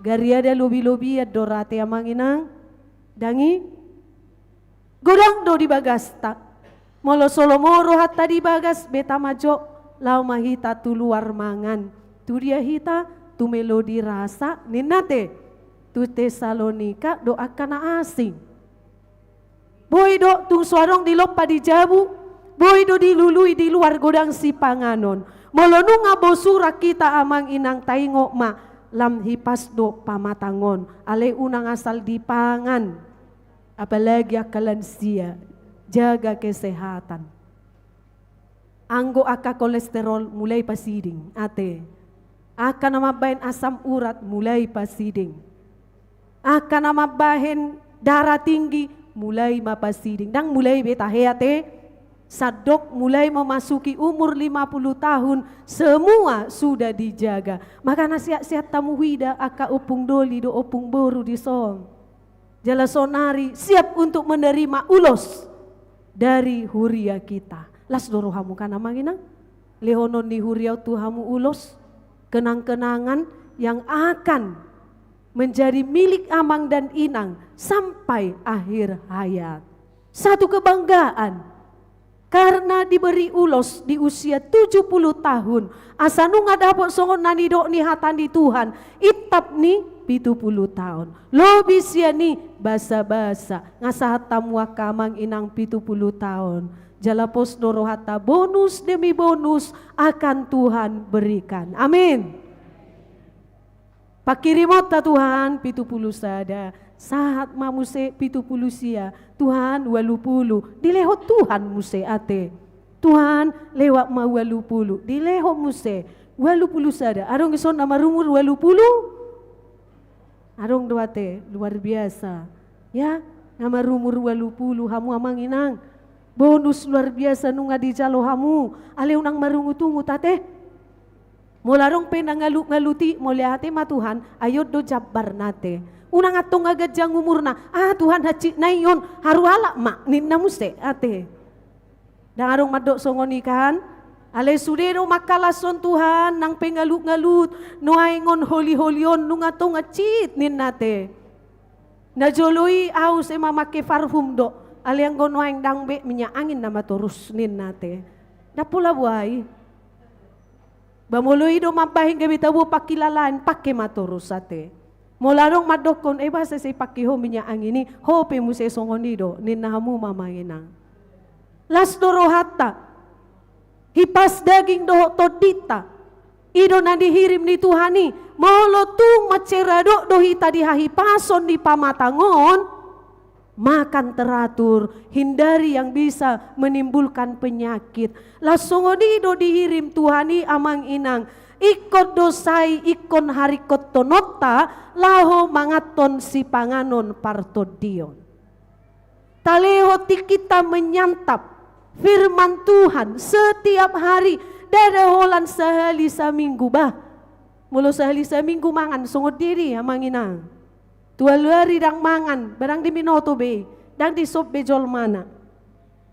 gariada lobi-lobian do ra ate amang inang. Ndang i? Godang do di bagasta. Molo so lomo rohanta di bagas, beta ma jo, laho ma hita tu luar mangan. Tu dia hita? Tu Melodi Rasa, ninna ate. Tu Tesalonika do angka na asing. Boi do tung so adong dilompa di jabu, boi do dilului di luar godang sipanganon. Molo nunga bosurak hita amang inang, taingot ma, lam hipas do pamatang on, alai unang asal dipangan. Apalagi angka lansia, jaga kesehatan. Anggo angka kolesterol mulai pasiding ate. Angka na mambahen asam urat mulai pasiding. Angka na mambahen darah tinggi mulai ma pasiding. Ndang mulai be tahe ate. Sandok mulai memasuki umur lima puluh tahun, semua sudah dijaga. Makana sehat-sehat hamu, huida angka ompung doli dohot ompung boru dison. Jala saonari siap untuk menerima ulos dari huria kita. Las do rohamu kan amang inang? Lehonon ni huria on tu hamu ulos, kenang-kenangan yang akan menjadi milik amang dan inang sampai akhir hayat. Satu kebanggaan. Karena diberi ulos di usia tujuh puluh tahun, asa nunga dapot songon na nidok ni hata ni Tuhan, intap ni pitu puluh taon. Lobi sian i basabasa, nga sahat hamu angka amang inang pitu puluh taon. Jala pos do rohanta bonus demi bonus akan Tuhan berikan. Amin. Pangkirimonta Tuhan pitu puluh sada, sahat ma muse pitu puluh sia, Tuhan ualu puluh, dilehon Tuhan muse ate. Tuhan lewat ma ualu puluh, dilehon muse ualu puluh sada. Adong dison na marumur ualu puluh? Adong do ate, luar biasa. Ya, na marumur ualu puluh hamu amang inang. Bonus luar biasa nunga dijalo hamu, alai unang marungut-ungut ate. Molo adong pe na ngalut-ngaluti, mauliate ma Tuhan, ai on do jambarna ate. Unang antong na ganjang umurna, ah Tuhan, hansit nai on, haru halak ma, ninna muse ate. Ndang adong mandok songon i kan? Alai sude do mangkalashon Tuhan, nang pe ngalut-ngalut, nuaeng on holi-holi on, nunga tong hansit, ninna ate. Na jolo i ahu use mamake parfum do, alai anggo nuaeng ndang be, minyak angin nama torus, ninna ate. Ndang pola boha i. Ba molo i do mambahen gabe tabo pangkilalaan, pake ma torus ate. Molo adong mandokkon, eh boasa sai pake ho minyak angin i, ho pe muse songon i do, ninna hamu ma amang inang. Las do rohanta. Hipas daging dohot tondinta. I do na dihirim ni Tuhan i, molo tung mansai radot do hita di hahipason ni pamatang on, makan teratur, hindari yang bisa menimbulkan penyakit. Las songon i do dihirim Tuhan i amang inang, ingkon do sai ingkon haringkothononta laho manganhon sipanganon partondion. Talehon tingkinta menyantap firman Tuhan setiap hari, ndada holan sahali saminggu bah. Molo sahali saminggu mangan songon dia do i amang inang. Tu ualu ari ndang mangan, ba ndang dibinoto be, ndang disop be jolmana.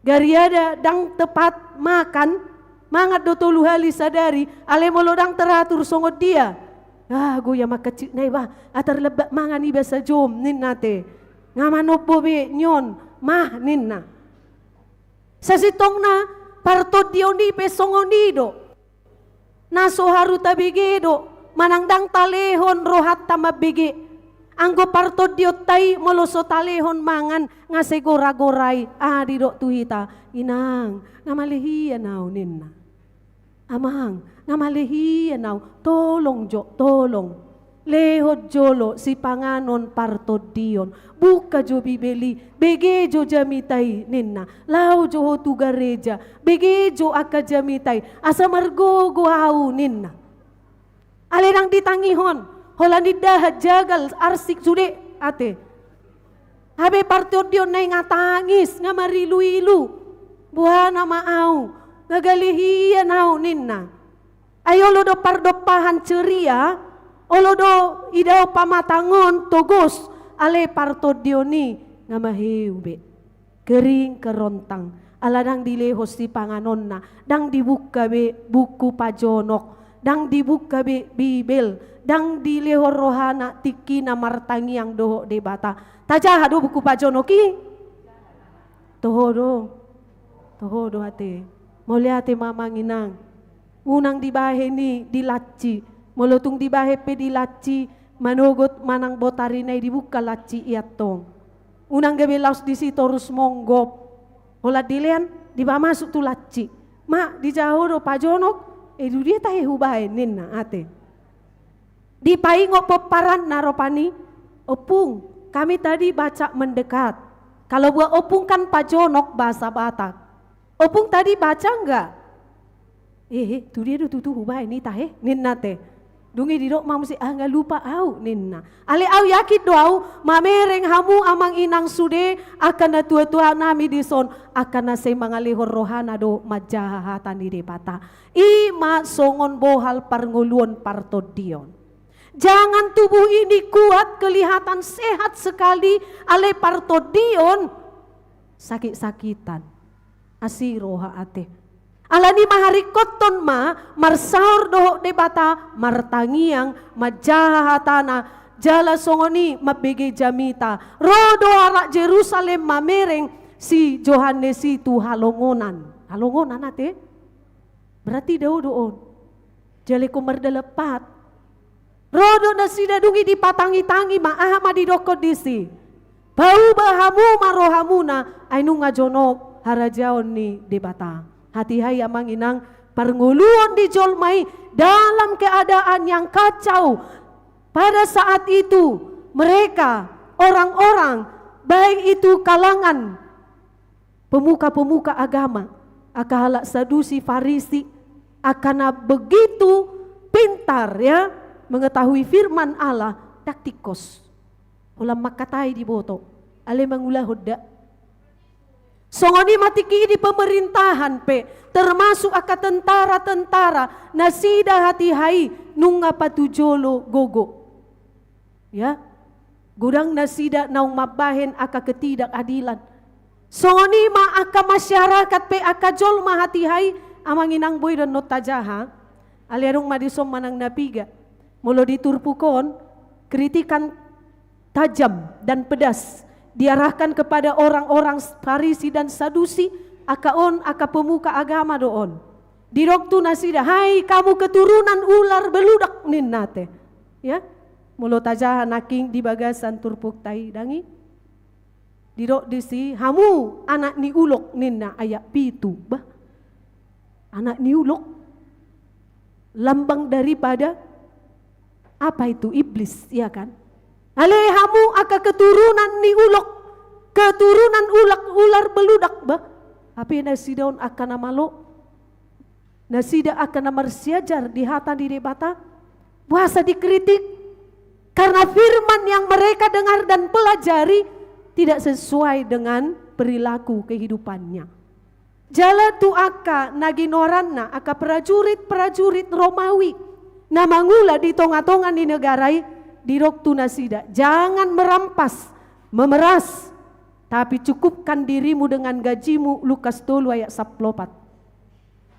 Gariada ndang tepat makan, mangan do tolu hali sadari, alai molo ndang teratur songon dia. Ah, goya mangkansitna iba, ah tarlambat mangan iba sajom, ninna ate. Nga manombo be nion, mah, ninna. Sasintongna partondion i pe songon i do. Na so haru tabege do, manang ndang talehon rohanta mambege. Anggo partondionta i molo so talehon mangan, nga sai gora-gora i, ah, didok tu hita, "Inang, nga male hian au," ninna. "Amang, nga male hian au, tolong jo, tolong. Lehon jolo sipanganon partondion. Buka jo Bibel i, bege jo jamita i," ninna. "Laho jo ho tu gareja, bege jo angka jamita i, asa margogo au," ninna. Alai ndang ditangihon, holan indahan jagal arsik sude ate. Hape partondionna i nga tangis, nga marilu-ilu. "Boha nama au, nga gale hian au," ninna. Ai olo do pardompahan ceria, olo do idaon pamatangon togos, alai partondion i nga maheu be. Gering kerontang, ala ndang dilehon sipanganonna, ndang dibuka be buku pajonok, ndang dibuka be Bibel, ndang dilehon rohana tingkina martangiang dohot Debata. Tajaha do buku pajonok i? Toho do. Toho do ate. Mauliate ma amang inang. Unang dibahen i di lanci. Molo tung dibahen pe di lanci, manogot manang botarina i dibuka lanci i antong. Unang gabe laos disi torus monggop. Holan dilean, dipamasuk tu lanci. "Ma, dijaha ho do pajonok?" "E, tu dia tahe hubahen?" ninna ate. Dipaingot pomparanna rupani, "Ompung, kami tadi baca mendekat. Kalau buat ompung kan pajonok bahasa Batak. Ompung tadi baca enggak?" "Eh, eh, tu dia do tutu hubahen i tahe," ninna ate. Dung i didok ma muse, "Ah, nga lupa au," ninna. Alai au yakin do au, mamereng hamu amang inang sude, angka natua-tua nami dison, angka na sai mangalehon rohana do manjaha hata ni Debata. I ma songon bohal parngoluon partondion. Jangan tubuh ini kuat, kelihatan sehat sekali, alai partondion sakit-sakitan. Asi roha ate. Alani i maharingkothon ma, marsaor dohot Debata, martangiang, manjaha hatana, jala songon i mambege jamita. Ro do halak Jerusalem mamereng si Johannes i tu halongonan. Halongonan ate? Berarti dao do on. Jala ingkon mardalan pat. Ro do nasida, dung i dipatangi-tangi ma, aha ma didokkon disi? "Pauba hamu ma rohamuna, ai nunga jonok harajaon ni Debata." Hatiha i amang inang, parngoluon ni jolma i dalam keadaan yang kacau. Pada saat itu, mereka, orang-orang, baik itu kalangan pemuka-pemuka agama, angka halak Sadusi, Farisi, angka na begitu pintar, ya, mengetahui firman Allah, ndang tingkos. Holan mangkatai diboto, alai mangulahon nda. Songon i ma tingki i di pemerintahan pe, termasuk angka tentara-tentara, nasida hatiha i nunga patujolo gogo. Ya, godang nasida naung mambahen angka ketidakadilan. Songon i ma angka masyarakat pe, angka jolma hatiha i, amang inang, boi do annon tajaha. Alai adong ma dison manang na piga. Molo di turpuk on, kritikan tajam dan pedas diarahkan kepada orang-orang Farisi dan Sadusi, angka on angka pemuka agama do on. Didok tu nasida, "Hai kamu keturunan ular beludak," ninna ate. Ya, molo tajaha nangkin di bagasan turpukta i, dang i? Didok disi, "Hamu anak ni ulok," ninna, ayat pitu. Bah, anak ni ulok? Lambang daripada apa itu? Iblis, ya kan? "Ale hamu angka keturunan ni ulok, keturunan ulak, ular beludak," bah. Hape nasida on angka na malo. Nasida angka na marsiajar di hata ni Debata, boasa dikritik? Karena firman yang mereka dengar dan pelajari tidak sesuai dengan perilaku kehidupannya. Jala tu angka na ginoaranna, angka prajurit-prajurit Romawi na mangula di tonga-tonga ni negara i, didok tu nasida, "Jangan merampas, memeras, tapi cukupkan dirimu dengan gajimu," Lukas tolu ayat sampulu opat.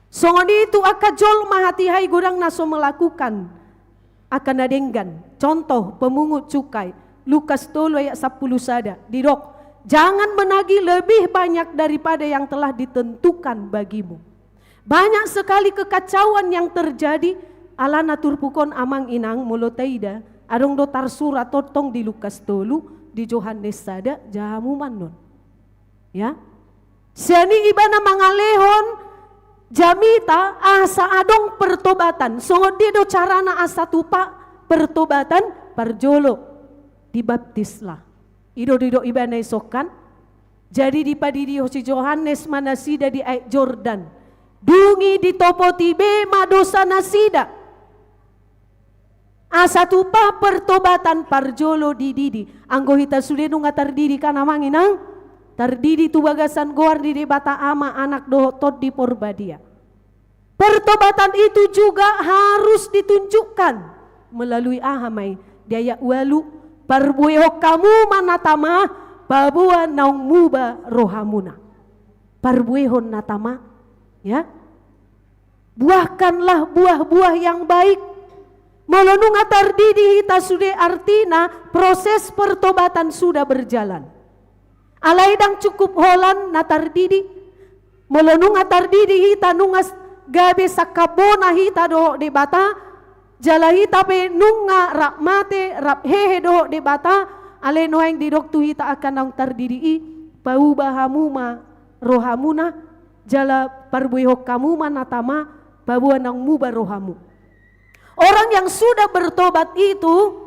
Songon i tu angka jolma hatiha i godang na so melakukan angka na denggan. Contoh, pemungut cukai. Lukas tolu ayat sampulu sada. Didok, "Jangan menagih lebih banyak daripada yang telah ditentukan bagimu." Banyak sekali kekacauan yang terjadi, alana turpuk on amang inang molo taida, Adong do tarsurat tongtong di Lukas tolu, di Johannes sada, ja hamu ma annon. Ya. Sian i ibana mangalehon jamita asa adong pertobatan. Songon dia do carana asa tupa pertobatan? Parjolo dibaptislah. I do didok ibana isongkan. Jadi dipadidihon si Johannes ma nasida di Aek Jordan. Dung i ditopoti be ma dosanasida. Asa tupa pertobatan parjolo dididi. Anggo hita sude nunga tardidi kan amang inang? Tardidi tu bagasan goar ni Debata Ama, Anak dohot Tondi Porbadia. Pertobatan itu juga harus ditunjukkan melalui aha ma i? Di ayat ualu, parbuehon hamu ma na tama, paboa naung muba rohamuna. Parbuehon na tama, ya. Buahkanlah buah-buah yang baik. Molo nunga tardidi hita sude, artina proses pertobatan sudah berjalan. Alai ndang cukup holan na tardidi. Molo nunga tardidi hita, nunga s-, gabe sangkap bona hita dohot Debata, jala hita pe nunga rap mate, rap hehe dohot Debata, alai nuaeng didok tu hita angka naung tardidi i, pauba hamu ma rohamuna, jala parbuehon hamu ma na tama, paboa naung muba rohamu. Orang yang sudah bertobat itu,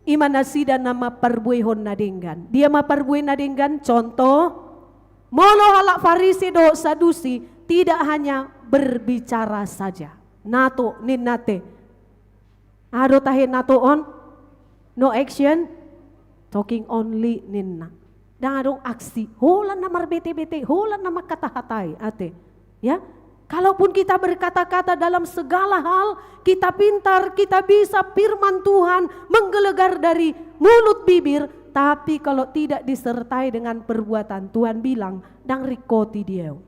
i ma nasida na mamparbuehon na denggan. Dia mamparbuehon na denggan, contoh, molo halak Farisi dohot Sadusi, tidak hanya berbicara saja. Nato, ninna te. Aha do tahe nato on? No action, talking only, ninna. Ndang adong aksi, holan na marbete-bete, holan na mangkata-katai, ate. Ya, kalaupun kita berkata-kata dalam segala hal, kita pintar, kita bisa firman Tuhan menggelegar dari mulut bibir, tapi kalau tidak disertai dengan perbuatan, Tuhan bilang, ndang ringkot i di ahu.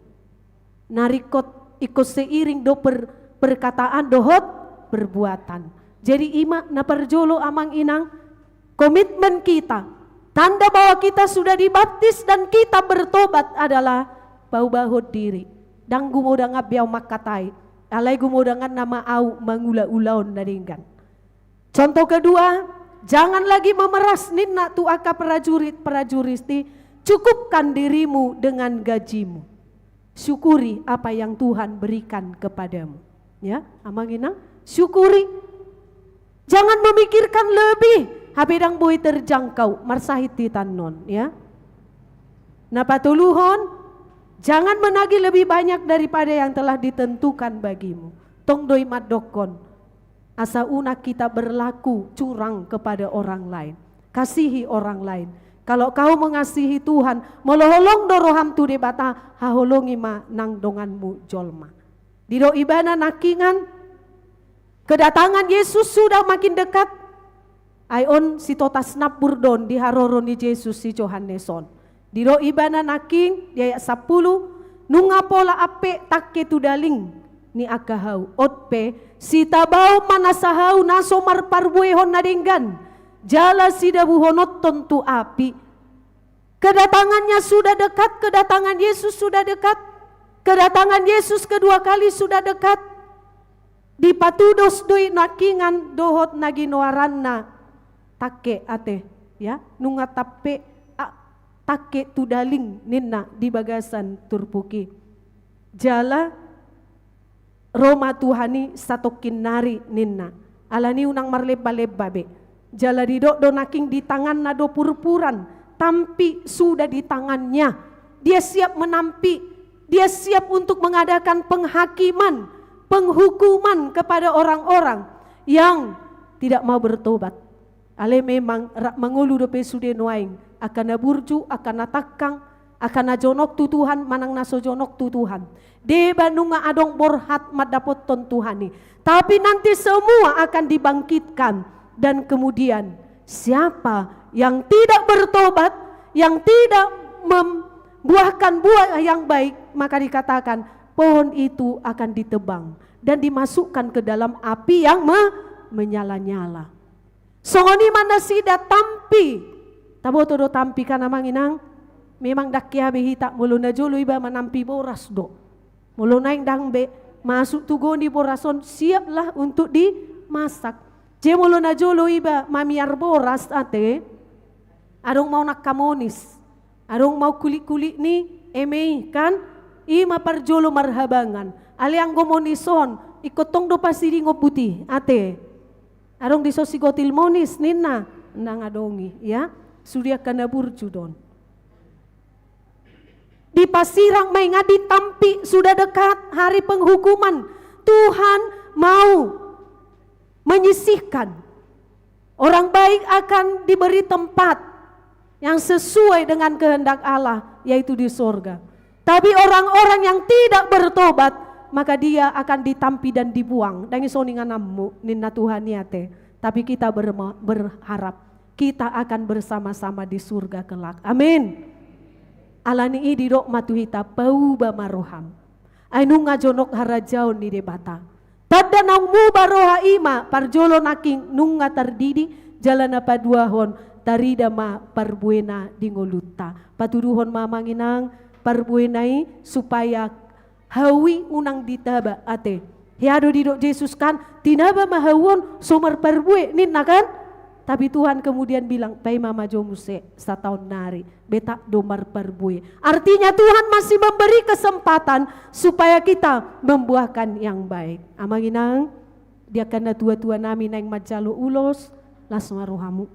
Na ringkot ingkon seiring do per-, perkataan dohot perbuatan. Jadi i ma na parjolo amang inang, komitmen kita, tanda bahwa kita sudah dibaptis dan kita bertobat adalah paubahon diri. Ndang gumodangan be ahu mangkatai, alai gumodanganna ma ahu mangula-ulaon na denggan. Contoh kedua, jangan lagi memeras, ninna tu angka prajurit-prajurit i, cukupkan dirimu dengan gajimu. Syukuri apa yang Tuhan berikan kepadamu. Ya, amang inang, syukuri. Jangan memikirkan lebih, hape ndang boi terjangkau, marsahit hita annon, ya. Na patoluhon, jangan menagih lebih banyak daripada yang telah ditentukan bagimu. Tong do i mandokkon, asa unang kita berlaku curang kepada orang lain. Kasihi orang lain. Kalau kau mengasihi Tuhan, molo holong do roham tu Debata, haholongi ma nang donganmu jolma. Didok ibana nangkingan, kedatangan Yesus sudah makin dekat. Ai on sitotas nambur do on di haroro ni Jesus si Johannes on. Didok ibana nangkin di ayat sampulu, nunga pola ampek tangke tu daling ni angka hau. On pe, sitabaon ma nasa hau na so marparbuehon na denggan, jala sidabuhononton tu api. Kedatangannya sudah dekat, kedatangan Yesus sudah dekat, kedatangan Yesus kedua kali sudah dekat. Dipatudos do i nangkingan dohot na ginoaranna tangke ate, ya, nunga tampek, a, tangke tu daling ninna di bagasan turpuk i. Jala ro ma Tuhan i satongkin nari ninna. Alani unang marlemba-lemba be. Jala didok do nangkin di tanganna do purpuran, tampi sudah di tangannya. Dia siap menampi, dia siap untuk mengadakan penghakiman, penghukuman kepada orang-orang yang tidak mau bertobat. Alai memang rap mangolu dope sude nuaeng, angka na burju, angka na tangkang, angka na jonok tu Tuhan manang na so jonok tu Tuhan. Deba nunga adong borhat mandapothon Tuhan i. Tapi nanti semua akan dibangkitkan. Dan kemudian siapa yang tidak bertobat, yang tidak membuahkan buah yang baik, maka dikatakan pohon itu akan ditebang dan dimasukkan ke dalam api yang me-, menyala-nyala. Songon i ma nasida tampi. Taboto do tampi kan amang inang? Memang ndang hea be hita, molo na jolo iba manampi boras do. Molo naeng ndang be masuk tu goni boras on, siaplah untuk dimasak. Jemolo najolo iba mamiar boras ate, adong ma on angka monis, adong ma on kulit-kulit ni eme i kan, i ma parjolo marhabangan. Alai anggo monis on, ingkon tong do pasidingon buti ate. Adong dison sigotil monis ninna, ndang adong i, ya. Sude angka na burju do on. Dipasirang ma i nga ditampi, sudah dekat hari penghukuman. Tuhan mau menyisihkan. Orang baik akan diberi tempat yang sesuai dengan kehendak Allah, yaitu di sorga. Tapi orang-orang yang tidak bertobat, maka dia akan ditampi dan dibuang. Ndang i songon ingananmu, ninna Tuhan i ate. Tapi kita berma-, berharap kita akan bersama-sama di surga kelak. Amin. Alani i didok ma tu hita, pauba ma roham. Ai nunga jonok harajaon ni Debata. Tanda naung muba roha i ma, parjolo nangkin nunga tardidi, jala na paduahon tarida ma parbuena di ngolunta. Patuduhon ma amang inang parbuena i supaya hau i unang ditaba ate. Hea do didok Jesus kan, tinaba ma hau on so marparbue ninna kan? Tapi Tuhan kemudian bilang, paima ma jo muse sataon nari, betak do marparbue. Artinya Tuhan masih memberi kesempatan supaya kita membuahkan yang baik. Amang inang, di angka na tua-tua nami naeng manjalo ulos, las ma rohamu.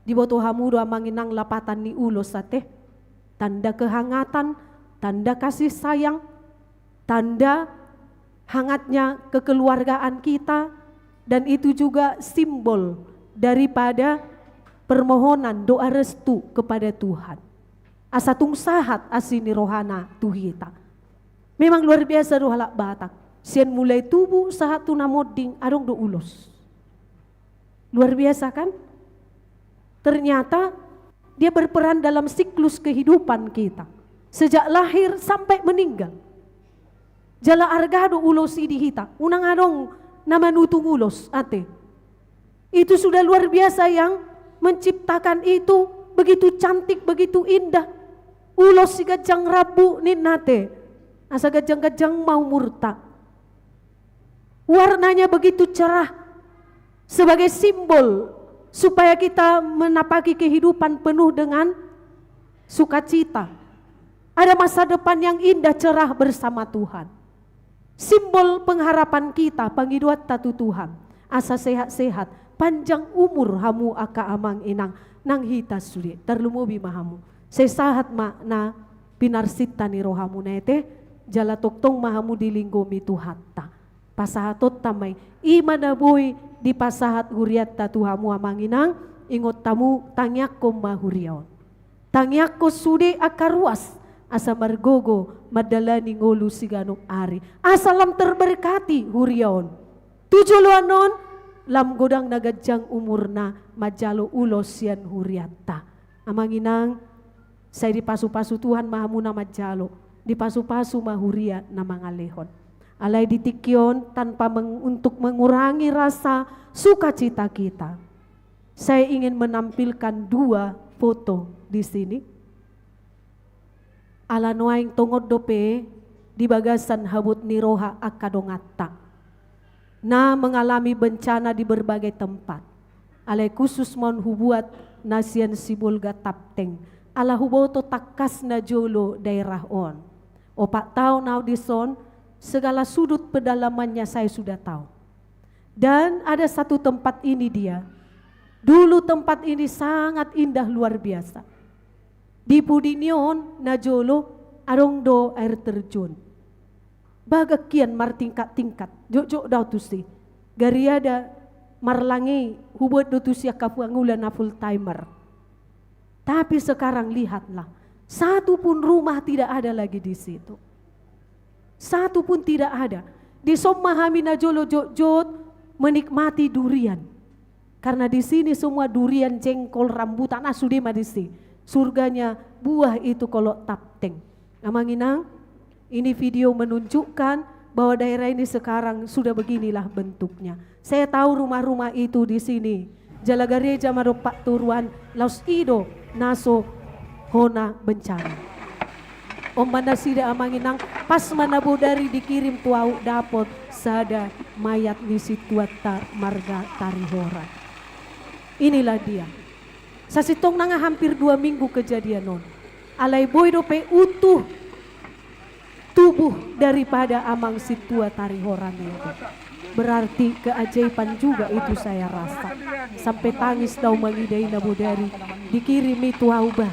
Diboto hamu do amang inang lapatan ni ulos ate. Tanda kehangatan, tanda kasih sayang, tanda hangatnya kekeluargaan kita, dan itu juga simbol daripada permohonan doa restu kepada Tuhan. Asa tung sahat asi ni rohana tu hita. Memang luar biasa do halak Batak. Sian mulai tubu sahat tu na monding adong do ulos. Luar biasa kan? Ternyata dia berperan dalam siklus kehidupan kita. Sejak lahir sampai meninggal. Jala arga do ulos i di hita. Unang adong na manutung ulos ate. Itu sudah luar biasa yang menciptakan itu, begitu cantik, begitu indah. Ulos si ganjang rambu ninna ate. Asa ganjang-ganjang ma umurta. Warnanya begitu cerah sebagai simbol supaya kita menapaki kehidupan penuh dengan sukacita. Ada masa depan yang indah cerah bersama Tuhan. Simbol pengharapan kita, pangidoanta tu Tuhan. Asa sehat-sehat, panjang umur hamu angka amang inang nang hita sude, tarlumobi ma hamu. Sai sahat ma na pinarsinta ni rohamuna ate, jala tongtong ma hamu dilinggomi Tuhanta. Pasahatonta ma i, i ma na boi dipasahat hurianta tu hamu amang inang, ingot hamu tangiangkon ma huria on. Tangiangkon sude angka ruas, asa margogo mandalani ngolu siganup ari. Asa lam terberkati huria on. Tu joloan on, lam godang na ganjang umurna manjalo ulos sian hurianta. Amang inang, sai dipasu-pasu Tuhan ma hamu na manjalo, dipasu-pasu ma huria na mangalehon. Alai di tingki on, tanpa meng-, untuk mengurangi rasa sukacita kita, saya ingin menampilkan dua foto di sini. Ala nuaeng tongon dope di bagasan habot ni roha angka donganta na mengalami bencana di berbagai tempat. Alai khusus ma on hubuat na sian Sibolga Tapteng. Ala huboto tangkas na jolo daerah on. Opat taon au dison, segala sudut pedalamannya saya sudah tahu. Dan ada satu tempat ini dia. Dulu tempat ini sangat indah luar biasa. Di pudi ni on na jolo adong do air terjun. Bagak kian martingkat-tingkat, jotjot do au tusi. Gariada marlangi hubuat do tusi angka pangula na full timer. Tapi sekarang lihatlah, satu pun rumah tidak ada lagi di situ. Satu pun tidak ada. Dison ma hami na jolo jotjot menikmati durian. Karena di sini semua durian, jengkol, rambutan, ah, sude ma disi. Surganya buah itu kalau Tapteng. Amang inang, ini video menunjukkan bahwa daerah ini sekarang sudah beginilah bentuknya. Saya tahu rumah-rumah itu di sini. Jala gareja ma dompak toruan, laos i do na so hona bencana. On ma nasida amang inang, pas ma na bodari dikirim tu au dapot sada mayat ni sintuanta marga Tarihoran. Inilah dia. Sasintongna nga hampir dua minggu kejadian on. Alai boi dope utuh tubuh daripada amang sintua Tarihoran itu. Berarti keajaiban juga itu saya rasa. Sampai tangis do au mangida i na bodari dikirim i tu au bah.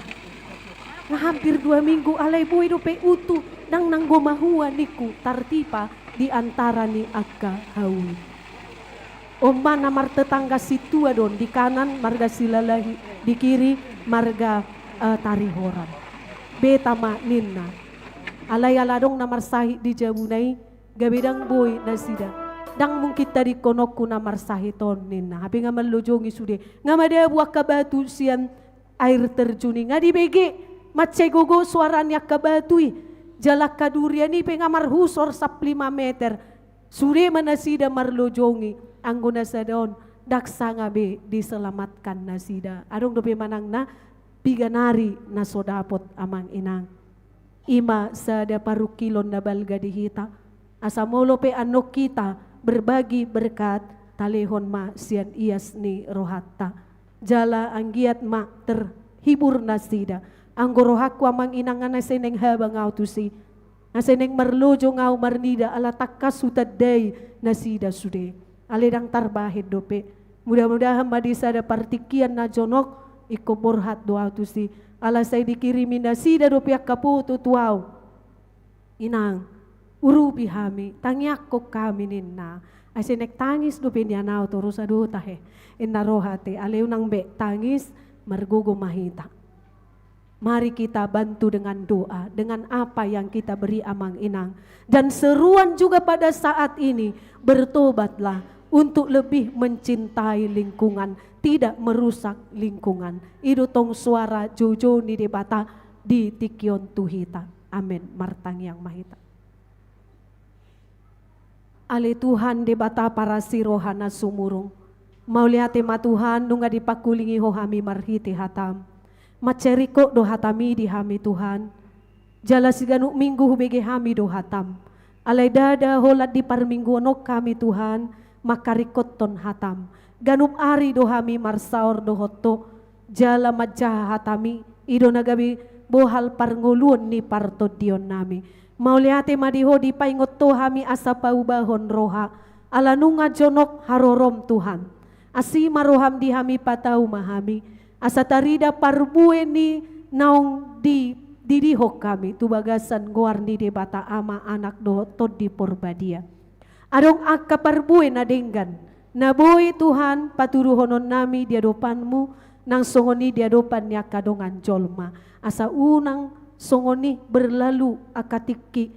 Nga hampir dua minggu alai boi dope utuh, ndang nanggo mahua ningku tartipa di antara ni angka hau i. On ma na martetangga sintua do on, di kanan marga Silalahi, di kiri marga, eh, Tarihoran. Beta ma ninna. Alai ala adong na marsahit di jabuna i, gabe ndang boi nasida. Ndang mungkin tadingkononku na marsahit on ninna. Hape nga marlojongi sude. Nga madabu angka batu sian air terjun i, nga dibege mansai gogo suara ni angka batu i. Jala angka durian i pe nga marhusor sap lima meter. Sude ma nasida marlojongi, anggo na sada on ndang sanga be diselamatkan nasida. Adong dope manang na piga nari na so dapot amang inang. I ma sada parungkilon na balga di hita, asa molo pe annon hita berbagi berkat, talehon ma sian ias ni rohanta. Jala anggiat ma terhibur nasida. Anggo rohangku amang inang, nga na sai naeng habang au tusi, na sai naeng marlojong au marnida ala tangkas hutandai nasida sude. Alai ndang tarbahen dope. Mudah-mudahan ma di sada partingkian na jonok, ingkon borhat do au tusi. Ala sai dikirimi nasida dope angka poto tu au. Inang, urupi hami, tangiangkon hami ninna. Ai sai naeng tangis dope nian au, torus adong tahe. Inna roha te, alai unang be tangis, margogo ma hita. Mari kita bantu dengan doa, dengan apa yang kita beri amang inang. Dan seruan juga pada saat ini, bertobatlah untuk lebih mencintai lingkungan, tidak merusak lingkungan. I do tong suara joujou ni Debata di tingki on tu hita. Amen. Martangiang ma hita. Ale Tuhan Debata parasi roha na sumurung. Mauliate ma Tuhan, nunga dipangkulingi Ho hami marhite hataM. Mansai ringkot do hataMi di hami Tuhan. Jala siganup minggu hubege hami do hataM. Alai ndada holan di parmingguon on hami Tuhan, mangkaringkothon hataM. Ganup ari do hami marsaor dohot Ho, jala manjaha hataMi, i do na gabe bohal parngoluon ni partondionnami. Mauliate ma di Ho dipaingot Ho hami asa paubahon roha, ala nunga jonok haroroM Tuhan. Asi ma rohaM di hami, patau ma hami, asa tarida parbue ni naung dididihon hami tu bagasan goar ni Debata Ama, Anak dohot Tondi Porbadia. Adong angka parbue na denggan, na boi Tuhan patuduhononnami di adopanMu, nang songon i di adopan ni angka dongan jolma, asa unang songon i berlalu angka tingki,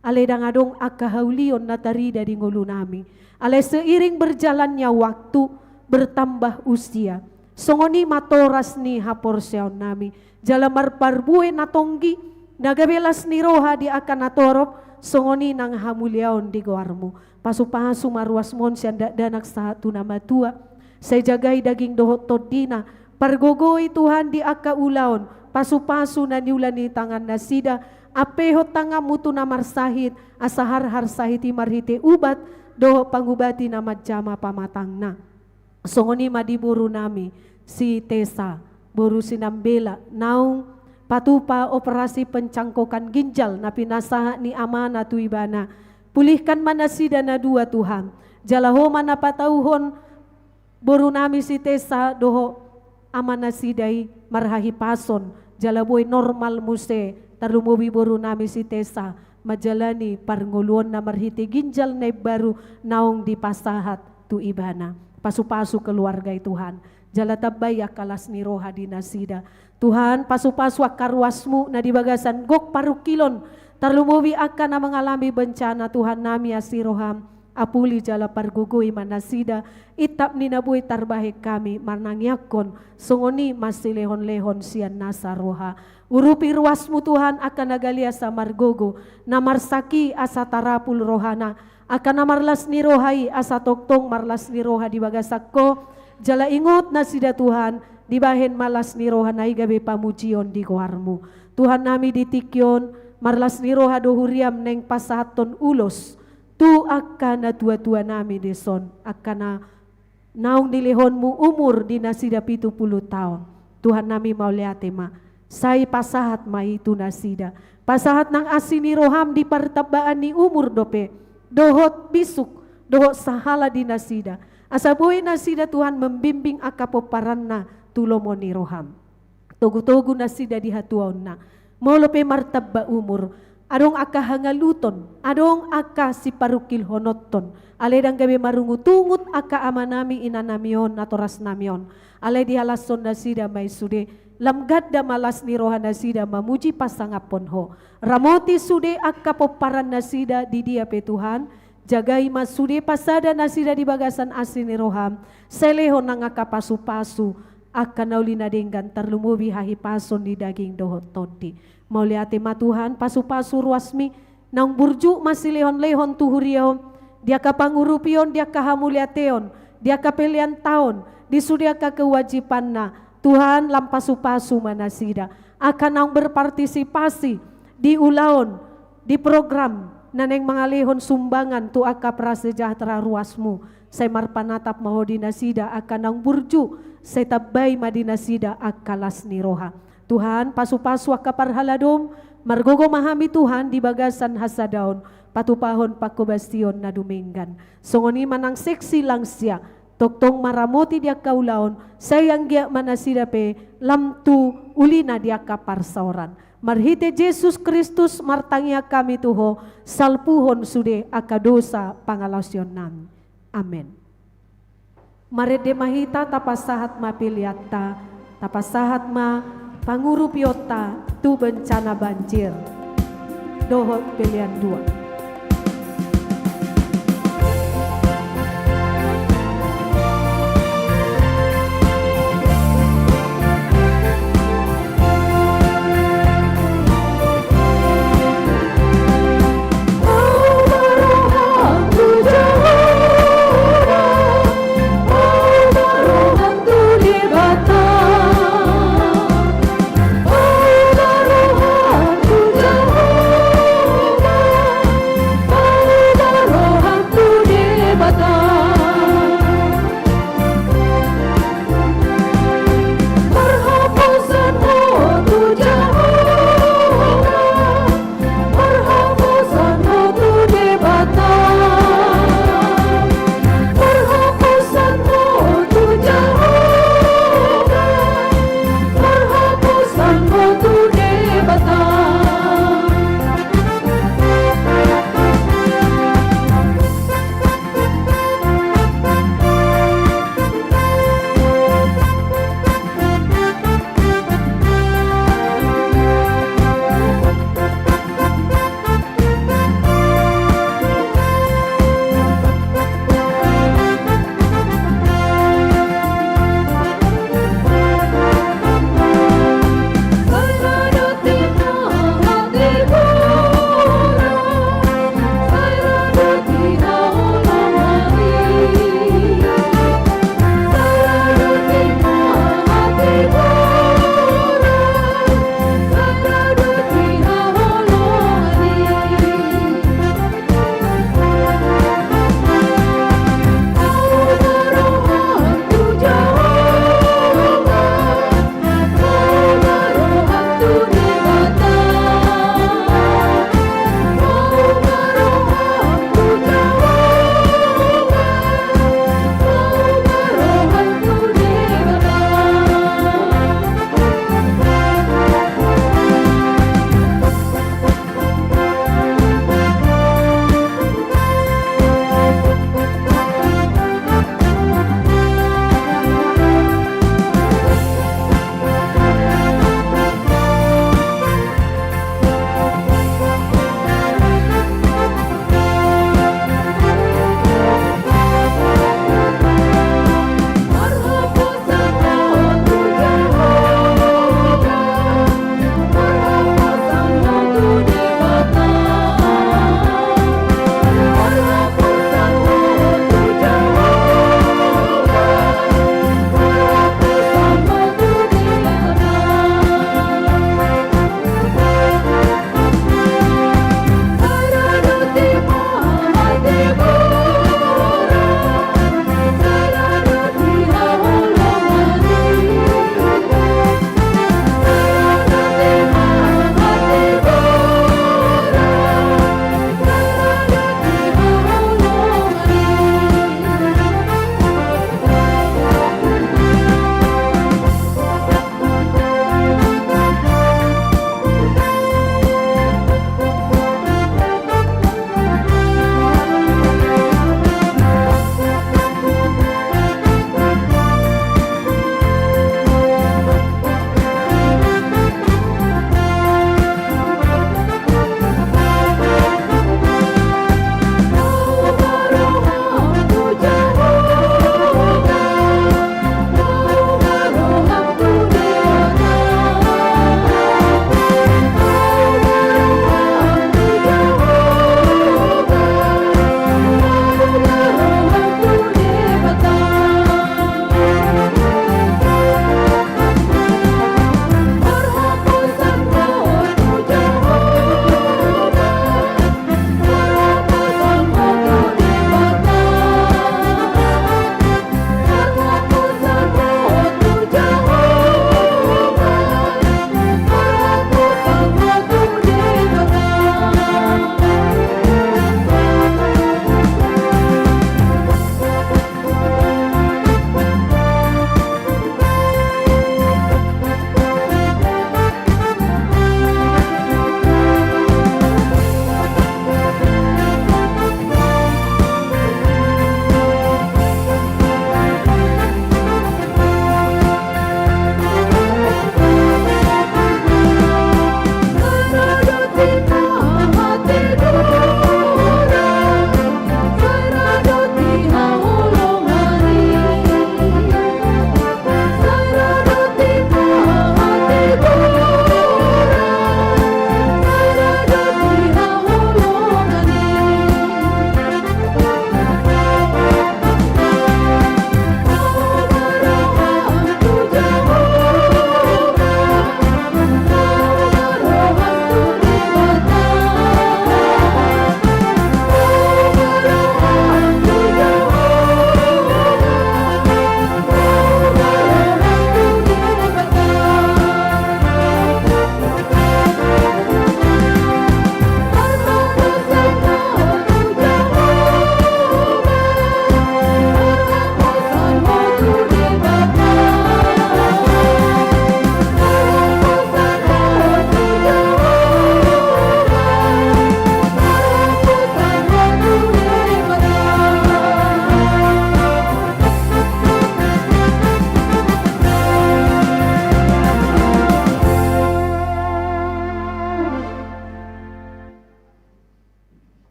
alai ndang adong angka haulion na tarida di ngolunami. Alai seiring berjalannya waktu, bertambah usia, songon i ma toras ni haporseaonnami, jala marparbue na tonggi, na gabe las ni roha di angka na torop, songon i nang hamuliaon di goarMu. Pasupasu ma ruasMu on sian dakdanak sahat tu na matua. Sai jagai daging dohot tondina. Pargogoi Tuhan di angka ulaon, pasupasu na niula ni tangannasida, ampehon tanganMu tu na marsahit, asa harhar sahit i marhite ubat dohot pangubati na manjama pamatangna. Songon i ma di borunami si Tessa, boru si Nambela, naung patupa operasi pencangkokan ginjal na pinasahat ni amana tu ibana. Pulihkan ma nasida na dua Tuhan. Jala Ho ma na patauhon borunami si Tessa dohot amanasida i marhahipason, jala boi normal muse, tarlumobi borunami si Tessa manjalani parngoluonna marhite ginjal na imbaru naung dipasahat tu ibana. Pasupasu keluarga i Tuhan, jala tambai angka las ni roha di nasida. Tuhan, pasupasu angka ruasMu na di bagasan gok parungkilon, tarlumobi angka na mangalami bencana, Tuhannami asi rohaM, apuli jala pargogoi ma nasida, intap ni na boi tarbahen hami manangiangkon, songon i mansilehonlehon sian nasa roha. Urupi ruasMu Tuhan angka na gale asa margogo, na marsaki asa tarapul rohana, angka na marlas ni roha i asa tongtong marlas ni roha di bagasan Ho, jala ingot nasida Tuhan, dibahen ma las ni rohana i gabe pamujion di goarMu. Tuhannami di tingki on, marlas ni roha do huriaM naeng pasahathon ulos tu angka natuatua nami dison, angka na naung nilehonmu umur di nasida pitu pulu taon. Tuhan nami, mauliate ma, sai pasahat ma i tu nasida. Pasahat nang asi ni roham di partambaan ni umur dope, dohot bisuk, dohot sahala di nasida. Asa boi nasida, Tuhan, membimbing angka pomparanna tu lomo ni roham. Togutogu nasida di hatuaonna. Molo pe martamba umur, adong angka hangaluton, adong angka siparungkilhononton. Alai ndang gabe marungutungut angka amanami, inanami on, natorasnami on. Alai dihalashon nasida ma i sude, lam ganda ma las ni roha nasida mamuji pasangaphon Ho. Ramoti sude angka pomparan nasida di dia pe, Tuhan. Jagai ma sude, pasada nasida di bagasan asi ni roham, sai lehon nang angka pasupasu, angka na uli na denggan, tarlumobi hahipason ni daging dohot tondi. Mauliate ma Tuhan, pasupasu ruasmi, naung burju masilehonlehon tu huriaon, di angka pangurupion, di angka hamuliateon, di angka pelean taon, di sude angka kewajibanna, Tuhan, lam pasupasu ma nasida, angka naung berpartisipasi di ulaon, di program na naeng mangalehon sumbangan tu angka Prasejahtera ruasmu, sai marpanatap ma Ho di nasida angka naung burju, sai tambai ma di nasida angka las ni roha. Tuhan, pasupasu angka parhaladom, margogo ma hami Tuhan di bagasan hasadaon, patupahon panghobasion na dumenggan. Songon i ma nang seksi lansia, tongtong ma ramoti di angka ulaon, sai anggiat ma nasida pe lam tu ulina di angka parsaoran. Marhite Jesus Kristus martangiang hami tu Ho, salpuhon sude angka dosa pangalaosionnami. Amen. Marende ma hita, tapasahat ma peleanta, tapasahat ma pangurupionta tu bencana banjir dohot pelean dua.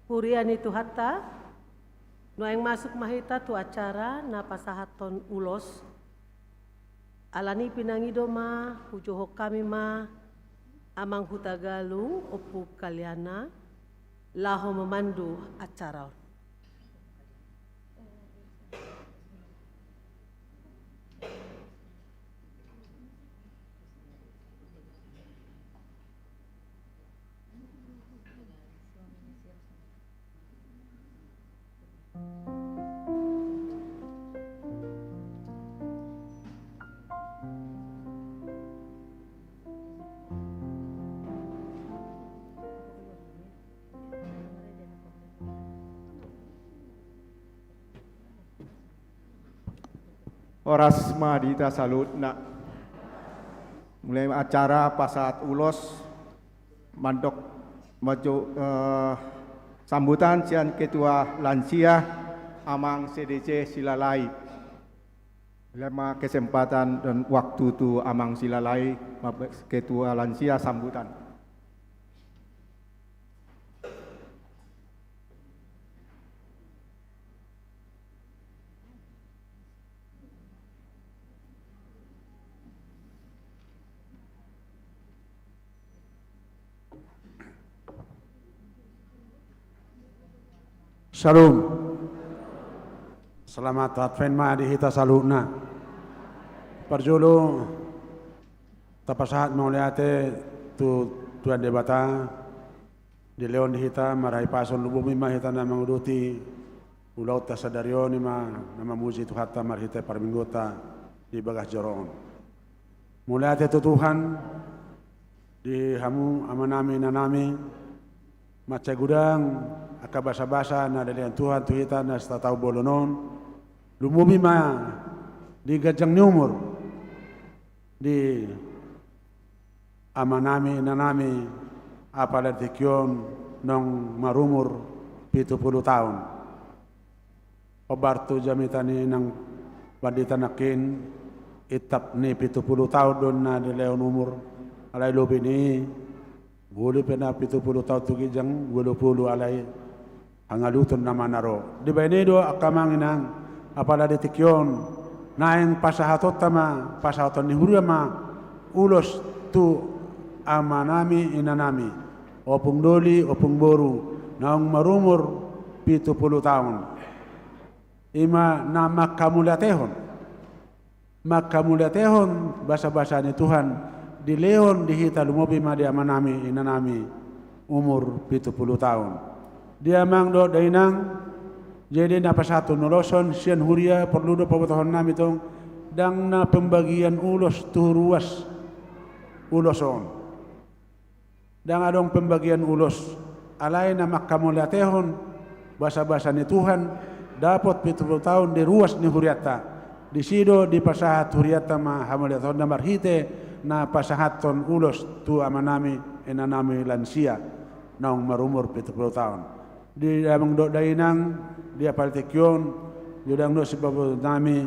Huria ni Tuhanta, nuaeng masuk ma hita tu acara na pasahathon ulos. Alani i pinangido ma, hujohon hami ma Amang Hutagalung, Ompu Kaliana, laho mamandu acara on. Horas ma di hita saluhutna. Mulai acara pasahat ulos, mandok majo, eh, sambutan sian Ketua Lansia, Amang C D C Silalai. Lehon ma kesempatan dan waktu tu Amang Silalai, ma-, Ketua Lansia, sambutan. Syalom. Selamat Advent ma di hita saluhutna. Parjolo, tapasahat mauliate tu Tuhan Debata, dilehon di hita marhahipason, lumobi ma hita na manguduti ulaonta sadari on, i ma na mamuji Tuhanta marhite parmingguonta di bagas joro on. Mauliate tu Tuhan, di hamu amanami inanami, mansai godang angka basabasa na dilehon Tuhan tu hita na sataon bolon on, lumobi ma di ganjang ni umur, di amanami inanami, apala di tingki on naung marumur pitu pulu taon. Hombar tu jamita ni inang pandita nangkin, itap ni pitu pulu taon do na dilehon umur, alai lobi ni i, uli pe na pitu pulu taon tu ginjang ualu pulu, alai hangaluton nama na ro. Dibahen i do angka amang inang, apala di tingki on, naeng pasahatonta ma, pasahaton ni huria ma ulos tu amanami inanami, ompung doli, ompung boru, naung marumur pitu pulu taon. I ma na manghamauliatehon. Manghamauliatehon basabasa ni Tuhan, dilehon di hita, lumobi ma di amanami inanami umur pitu pulu taon. Di amang dohot dainang, jadi na pasahathon ulos on sian huria, porlu do pabotohonnami tong, ndang na pembagian ulos tu ruas ulos on. Ndang adong pembagian ulos, alai na manghamauliatehon basabasa ni Tuhan, dapot pitu pulu taon di ruas ni hurianta. Disi do dipasahat hurianta ma hamauliatehonna marhite na pasahathon ulos tu amanami inanami lansia naung marumur pitu pulu taon. Di amang dohot dainang, di apala di tingki on, di godang do sipabotoonnami,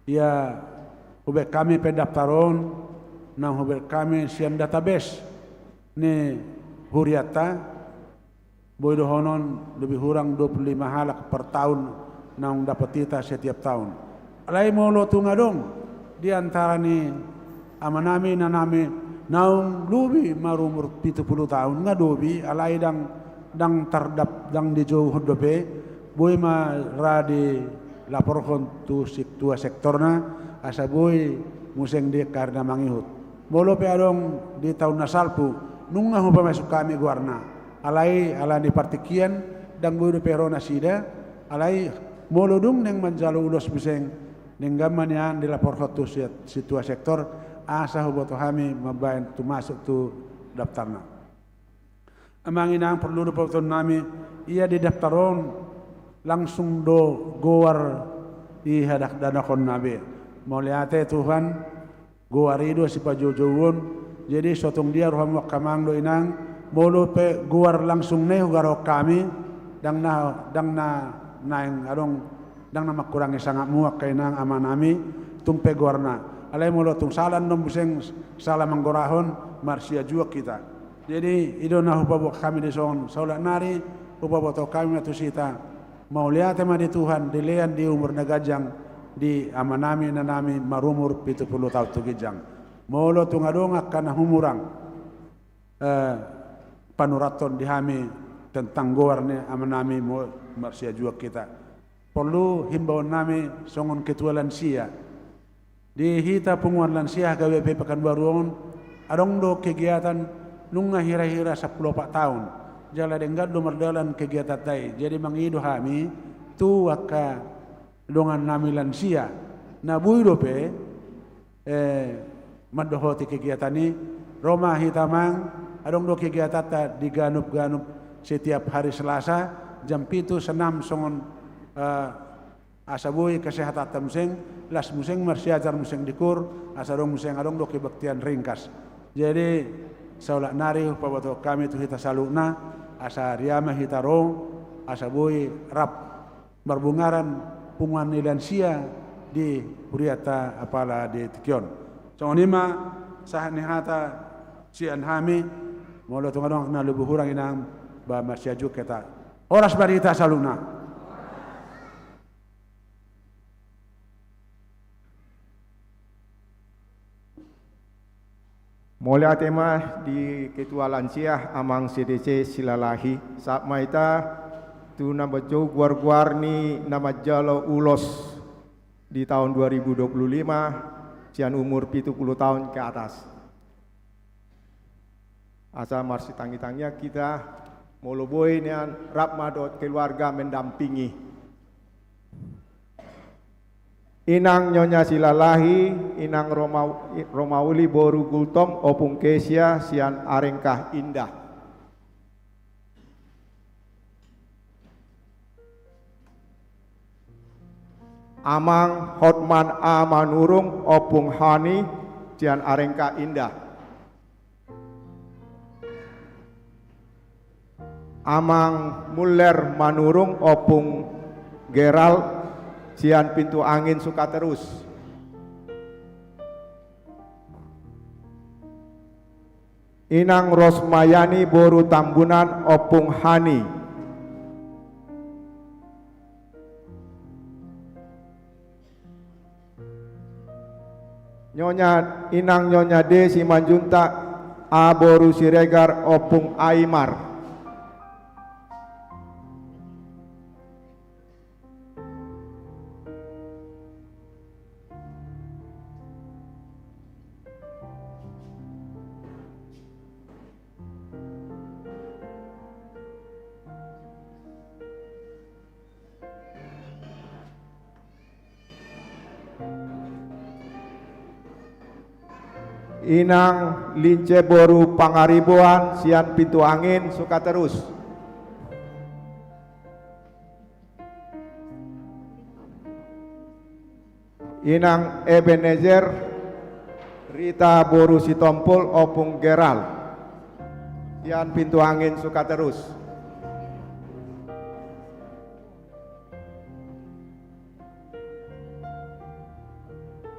ia hubahen hami pe daftar on, naung hubahen hami sian database ni hurianta, boi dohonon lebih kurang dua puluh lima halak per taon naung dapot hita setiap taon. Alai molo tung adong di antara ni amanami inanami naung lobi marumur pitu pulu taon, nga lobi, alai ndang, ndang tardap-, ndang dijouhon dope, boi ma ra dilaporhon tu si-, tua sektorna, asa boi muse diengka ari na mangihut. Molo pe adong di taon na salpu, nunga hupamasuk hami goarna. Alai ala ni partingkian, ndang boi dope ro nasida, alai molo dung naeng manjalo ulos muse, denggan ma nian dilaporhon tu si-, si tua sektor, asa huboto hami mambahen tu masuk tu daftarna. Amang inang, porlu do pabotohonnami, ia di daftar on langsung do goar dihadahadahon na be. Mauliate Tuhan, goar i do sipajoujouon. Jadi so tung dia rohamu angka amang dohot inang, molo pe goar langsung na i hugarahon hami, ndang na, ndang na naeng adong, ndang na mangkurangi sangapmu angka inang amanami, tung pe goarna. Alai molo tung sala annon muse, sala manggorahon, marsiajuan hita. Jadi i do na hupaboa hami dison saulak nari, hupabotohon hami ma tusi hita, mauliate ma di Tuhan, dilean di umur na ganjang, di amanami, inanami, marumur pitu pulu taon tu ginjang. Molo tung adong angka na humurang, eh, panurathon di hami tentang goar ni amanami, mo marsiajuan hita. Porlu himbaonnami songon ketua lansia. Di hita punguan lansia H K B P Pekanbaru on, adong do kegiatan nunga hira-hira sampulu opat taon. Jala denggan do mardalan kegiatanta i. Jadi mangido hami tu angka dongannami lansia na boi dope, eh, mandohoti kegiatan i. Ro ma hita, amang, adong do kegiatanta di ganup-ganup setiap hari Selasa jam pitu, senam songon, eh, asa boi kesehatanta muse, las muse marsiajar muse di kur, asa adong muse, adong do kebaktian ringkas. Jadi saulak nari hupabotohon hami tu hita saluhutna, asa ria ma hita ro, asa boi rap marbungaran punguan ni lansia di hurianta apala di tingki on. Songon i ma sahat ni hata sian hami, molo tung adong na lobi hurang, inang, ba marsiajuan hita. Horas ma di hita saluhutna. Mauliate ma di ketua lansia, amang C D C Silalahi. Sahat ma hita tu na manjou goar-goar ni na manjalo ulos di taon dua ribu dua pulu lima, sian umur pitu pulu taon ke atas. Asa marsitangi-tangian hita, molo boi nian, rap ma dohot keluarga mendampingi. Inang Nyonya Silalahi, Inang Roma-, Romauli boru Gultom, Opung Kesia sian Arengkah Indah. Amang Hotman A Manurung, Opung Hani sian Arengkah Indah. Amang Muller Manurung, Opung Geral sian Pintu Angin Sukaterus. Inang Rosmayani boru Tambunan, Opung Hani. Nyonya, Inang Nyonya D Simanjuntak, A boru Siregar, Opung Aymar. Inang Lince boru Pangaribuan sian Pintu Angin Sukaterus. Inang Ebenezer Rita boru Sitompul, Opung Geral sian Pintu Angin Sukaterus.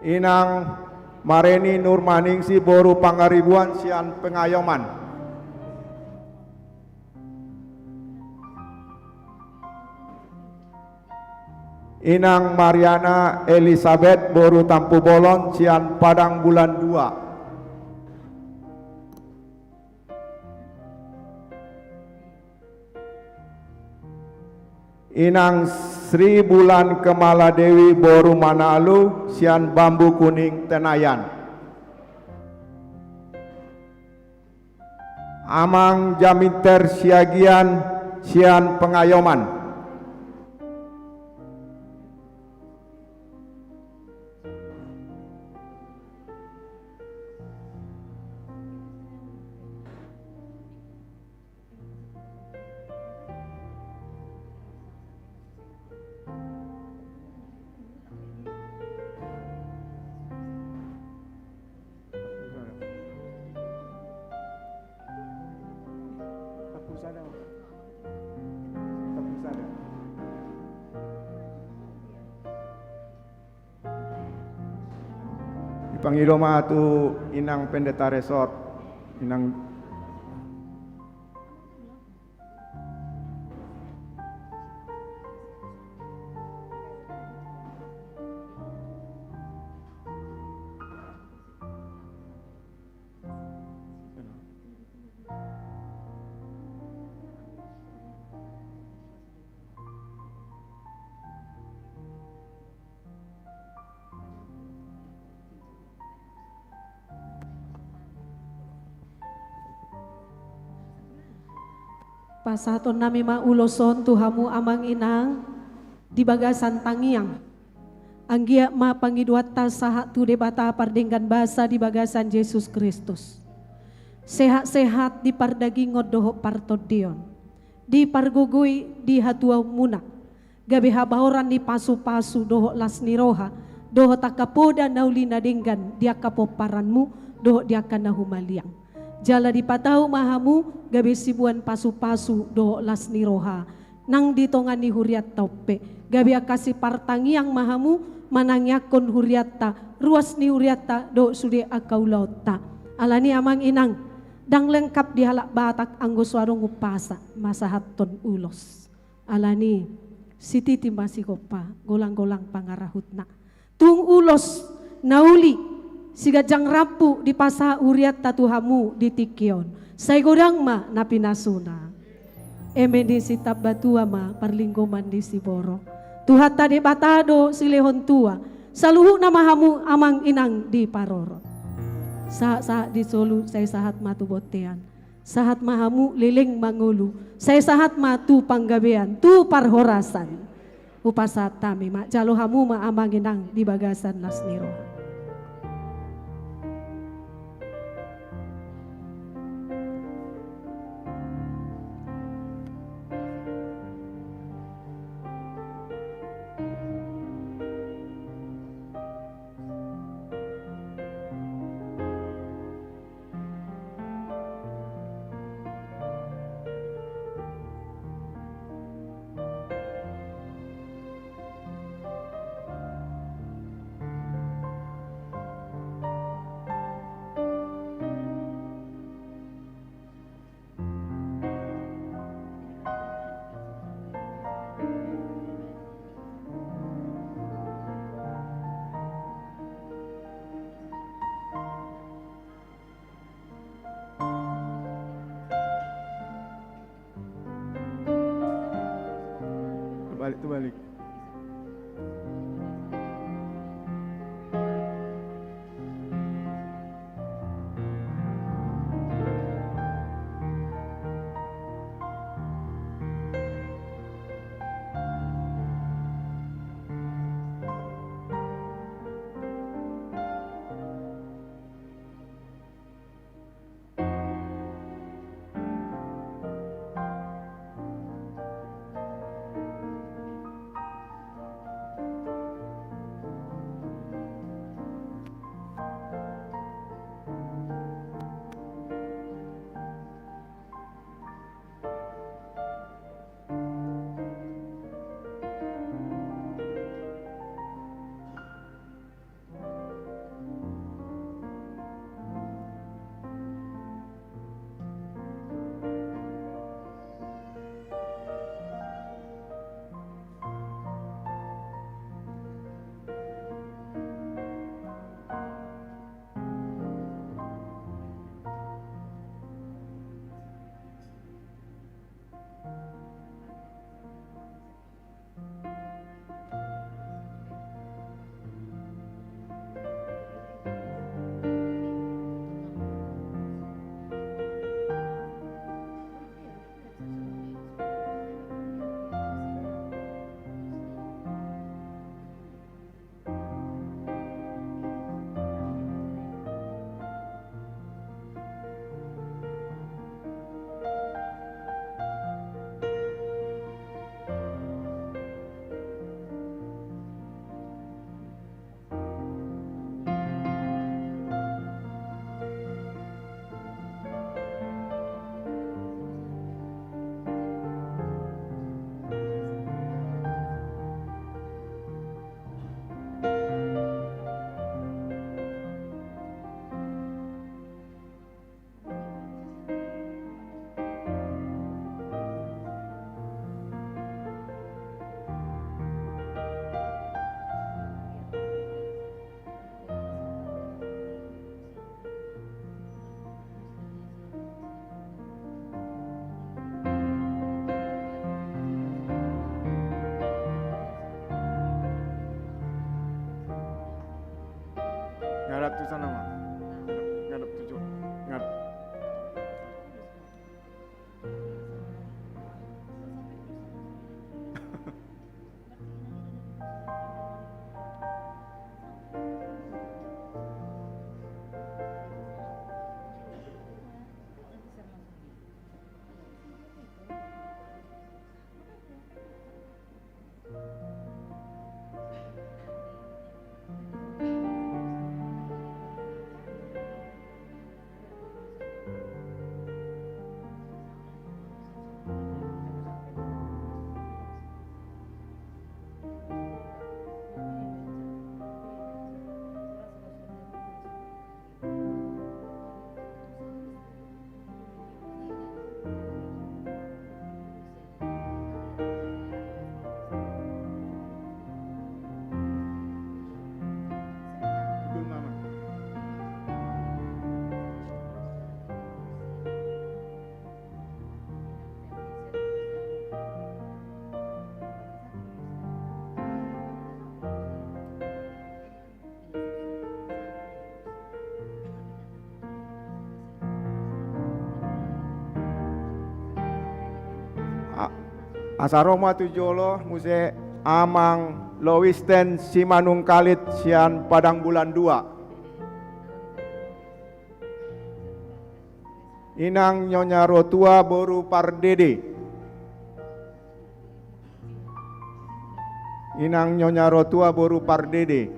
Inang Mareni Nurmaningsi boru Pangaribuan sian Pengayoman. Inang Mariana Elisabet boru Tampubolon sian Padang Bulan Dua. Inang Sri Bulan Kemala Dewi boru Manalu sian Bambu Kuning Tenayan. Amang Jaminter Siagian sian Pengayoman. Dipangido ma tu Inang Pendeta Resort, Inang. Pasahaton nami ma ulos on tu hamu amang inang di bagasan tangiang. Anggiat ma pangidoanta sahat tu Debata pardenggan basa di bagasan Jesus Kristus. Sehat-sehat di pardagingon dohot partondion, di pargogoi di hatuaonmuna, gabe habaoran ni pasu-pasu dohot las ni roha, dohot angka poda na uli na denggan di angka pomparanmu, dohot di angka na humaliang. Jala dipatau ma hamu gabe siboan pasu-pasu dohot las ni roha nang di tonga ni hurianta on pe, gabe angka sipartangiang ma hamu manangiangkon hurianta, ruas ni hurianta dohot sude angka ulaonta. Alani amang inang, ndang lengkap di halak Batak anggo so adong umpasa masahathon ulos. Alani, sititi ma sigompa, golang-golang pangarahutna. Tung ulos na uli, siganjang rambu dipasahat hurianta tu hamu di tingki on. Sai godang ma na pinasuna. Eme ni sitambatua ma parlinggoman ni siborok. Tuhanta Debata do silehon tua. Saluhutna ma hamu amang inang diparorot. Sahat-sahat di solu sai sahat ma tu bontean. Sahat ma hamu leleng mangolu, sai sahat ma tu panggabean, tu parhorasan. Hupasahat hami ma, jalo hamu ma amang inang di bagasan las ni roha. Terbalik, terbalik. Ngadap tu sana ma. Ngadap tu jo. Ngadap. Asa ro ma tu jolo muse Amang Lowisten Simanungkalit sian Padang Bulan Dua. Inang Nyonya Rotua boru Pardede. Inang Nyonya Rotua boru Pardede.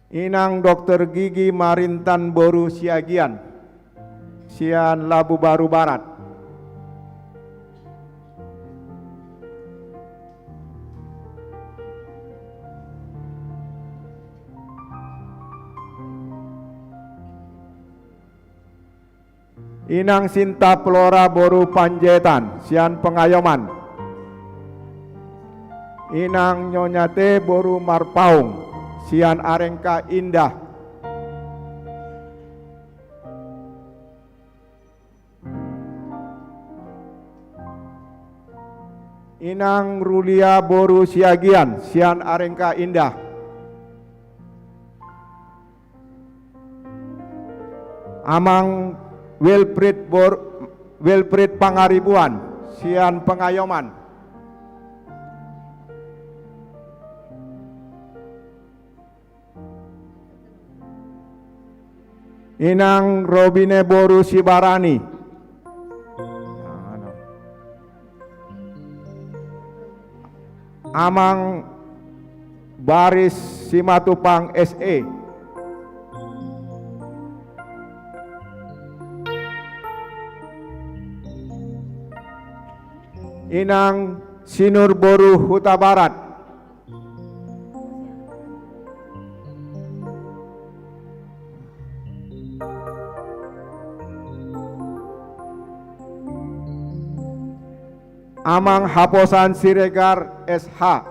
Inang Doktor Gigi Marintan boru Siagian sian Labubaru Barat. Inang Sinta Flora boru Panjaitan sian Pengayoman. Inang Nyonya T boru Marpaung sian Arengka Indah. Inang Rulia boru Siagian sian Arengka Indah. Amang Wilfried bor-, Wilfried Pangaribuan sian Pengayoman. Inang Robine boru Sibarani. Amang Baris Simatupang S E. Inang Sinur boru Hutabarat. Amang Haposan Siregar S H.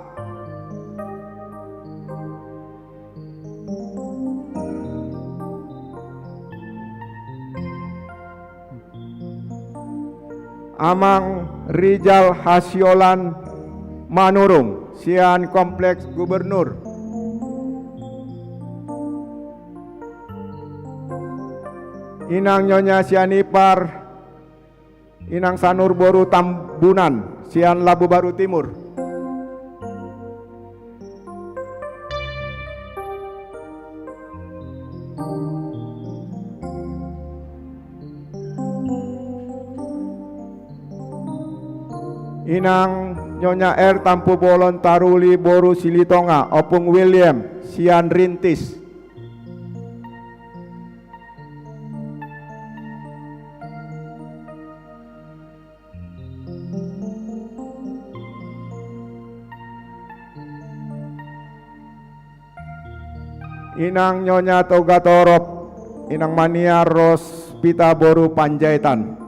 Amang Rijal Hasiolan Manurung sian Kompleks Gubernur. Inang Nyonya Sianipar, Inang Sanur boru Tambunan sian Labubaru Timur. Inang Nyonya R Tampubolon Taruli boru Silitonga, Ompung William sian Rintis. Inang Nyonya Togatorop, Inang Mania Rospita boru Panjaitan.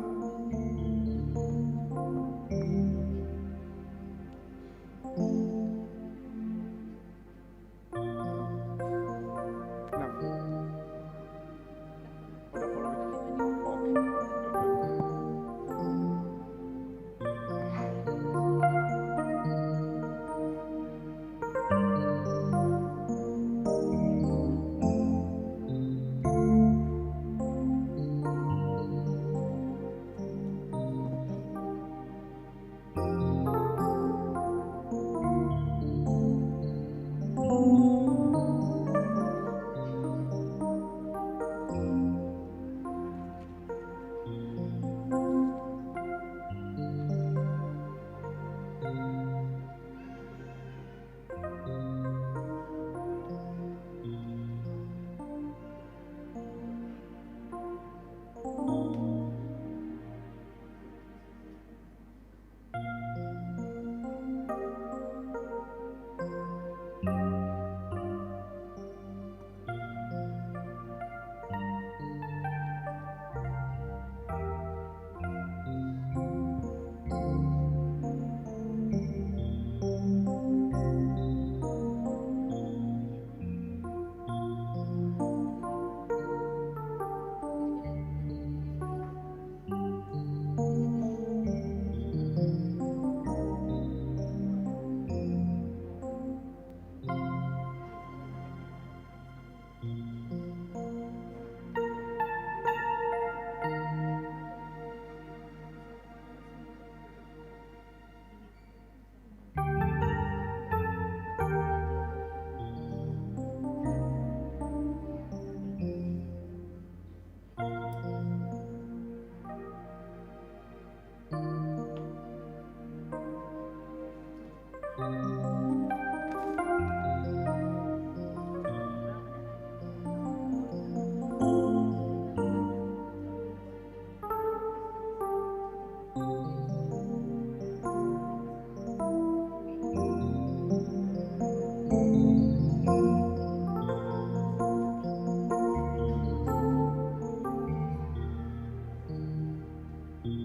Nang,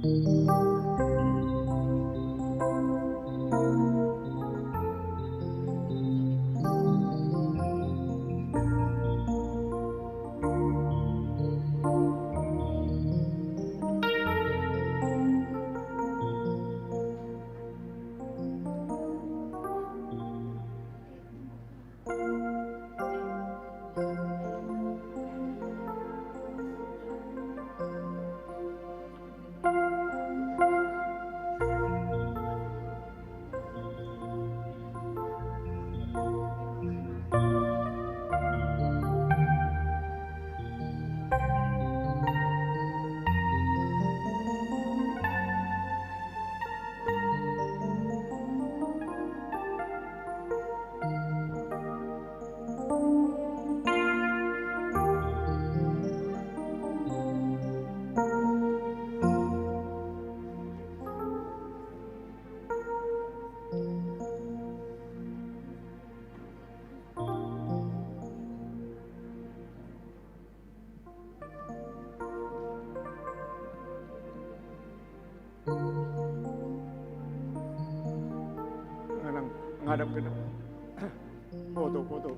ngadap ke depan. Foto, foto.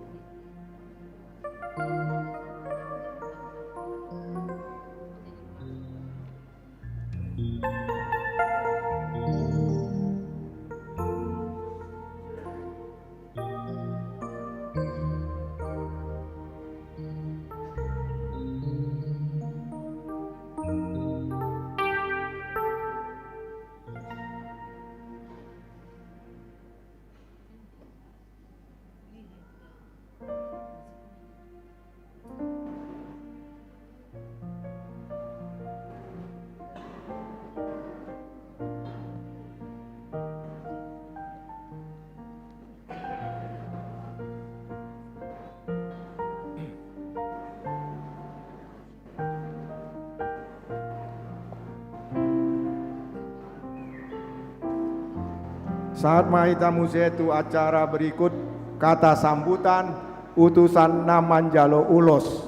Sahat ma hita muse tu acara berikut, kata sambutan utusan na manjalo ulos.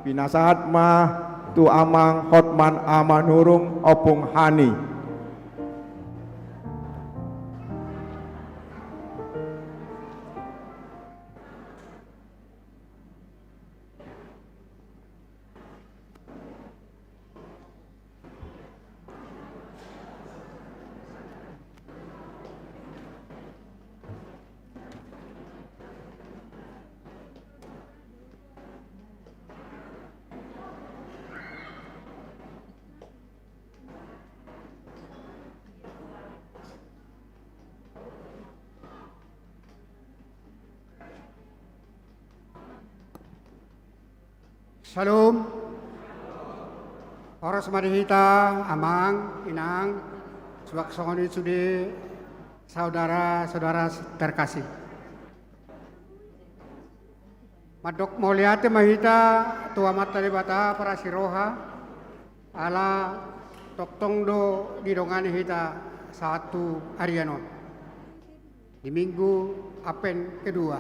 Pinasahat ma tu Amang Hotman Amanurung, Ompung Hani. Syalom. Horas ma di hita, Amang, Inang, suang songon i sude saudara-saudara terkasih. Mandok mauliate ma hita tu Amanta Debata parasi roha, ala tongtong do didongani hita sahat tu arian on, di Minggu Advent kedua.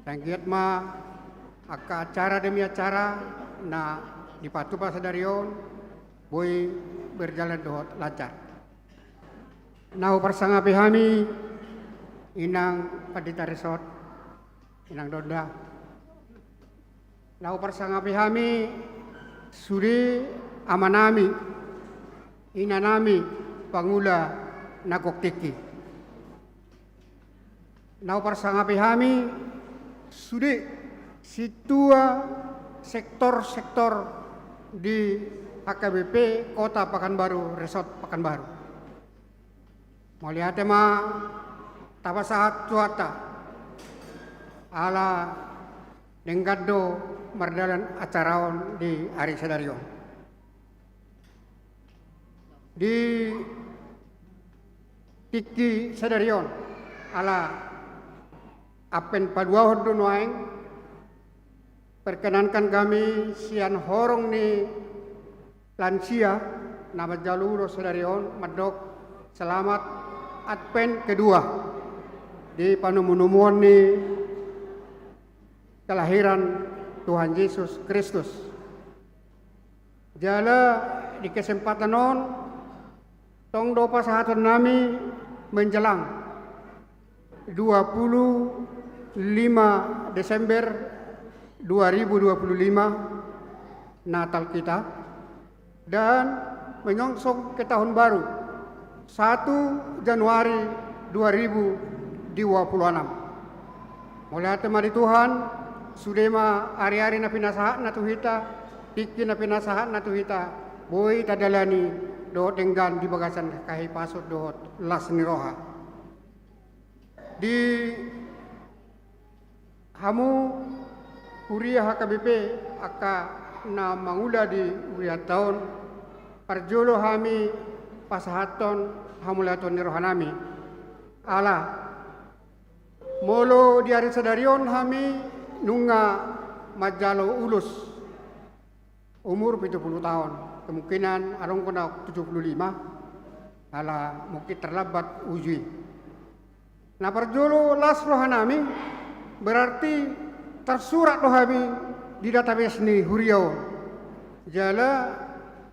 Sai anggiat ma angka acara demi acara na dipatupa sadari on boi berjalan dohot lancar. Na huparsangapi hami Inang Pandita Resort, Inang Donda. Na huparsangapi hami sude amanami, inanami, pangula na gok tingki. Na huparsangapi hami sude sintua sektor-sektor di H K B P Kota Pekanbaru, Resort Pekanbaru. Mauliate ma tapasahat tu Tuhanta, ala denggan do mardalan acara on di ari sadari on. Di tingki sadari on, ala Advent paduahon do nuaeng, perkenankan hami sian horong ni lansia na manjalo ulos sadari on mandok selamat Advent kedua di panomu-nomuon ni kelahiran Tuhan Yesus Kristus. Jala Di kesempatan on, tong do pasahatonnami menjelang dua puluh lima Desember dua ribu dua puluh lima, Natal kita, dan menyongsong ke tahun baru, satu Januari dua ribu dua puluh enam. Mauliate ma di Tuhan, sude ma ari-ari na pinasahatna tu hita, tingki na pinasahatna tu hita, boi tadalani dohot denggan di bagasan hahipason dohot las ni roha. Di hamu huria H K B P, angka na mangula di hurianta on, parjolo hami pasahathon hamauliateon ni rohanami. Ala molo di ari sadari on hami nunga manjalo ulos, umur pitu pulu taon, kemungkinan adong do na tujuh puluh lima, ala mungkin terlambat uju i. Na parjolo, las rohanami, berarti tarsurat do hami di database ni huria on. Jala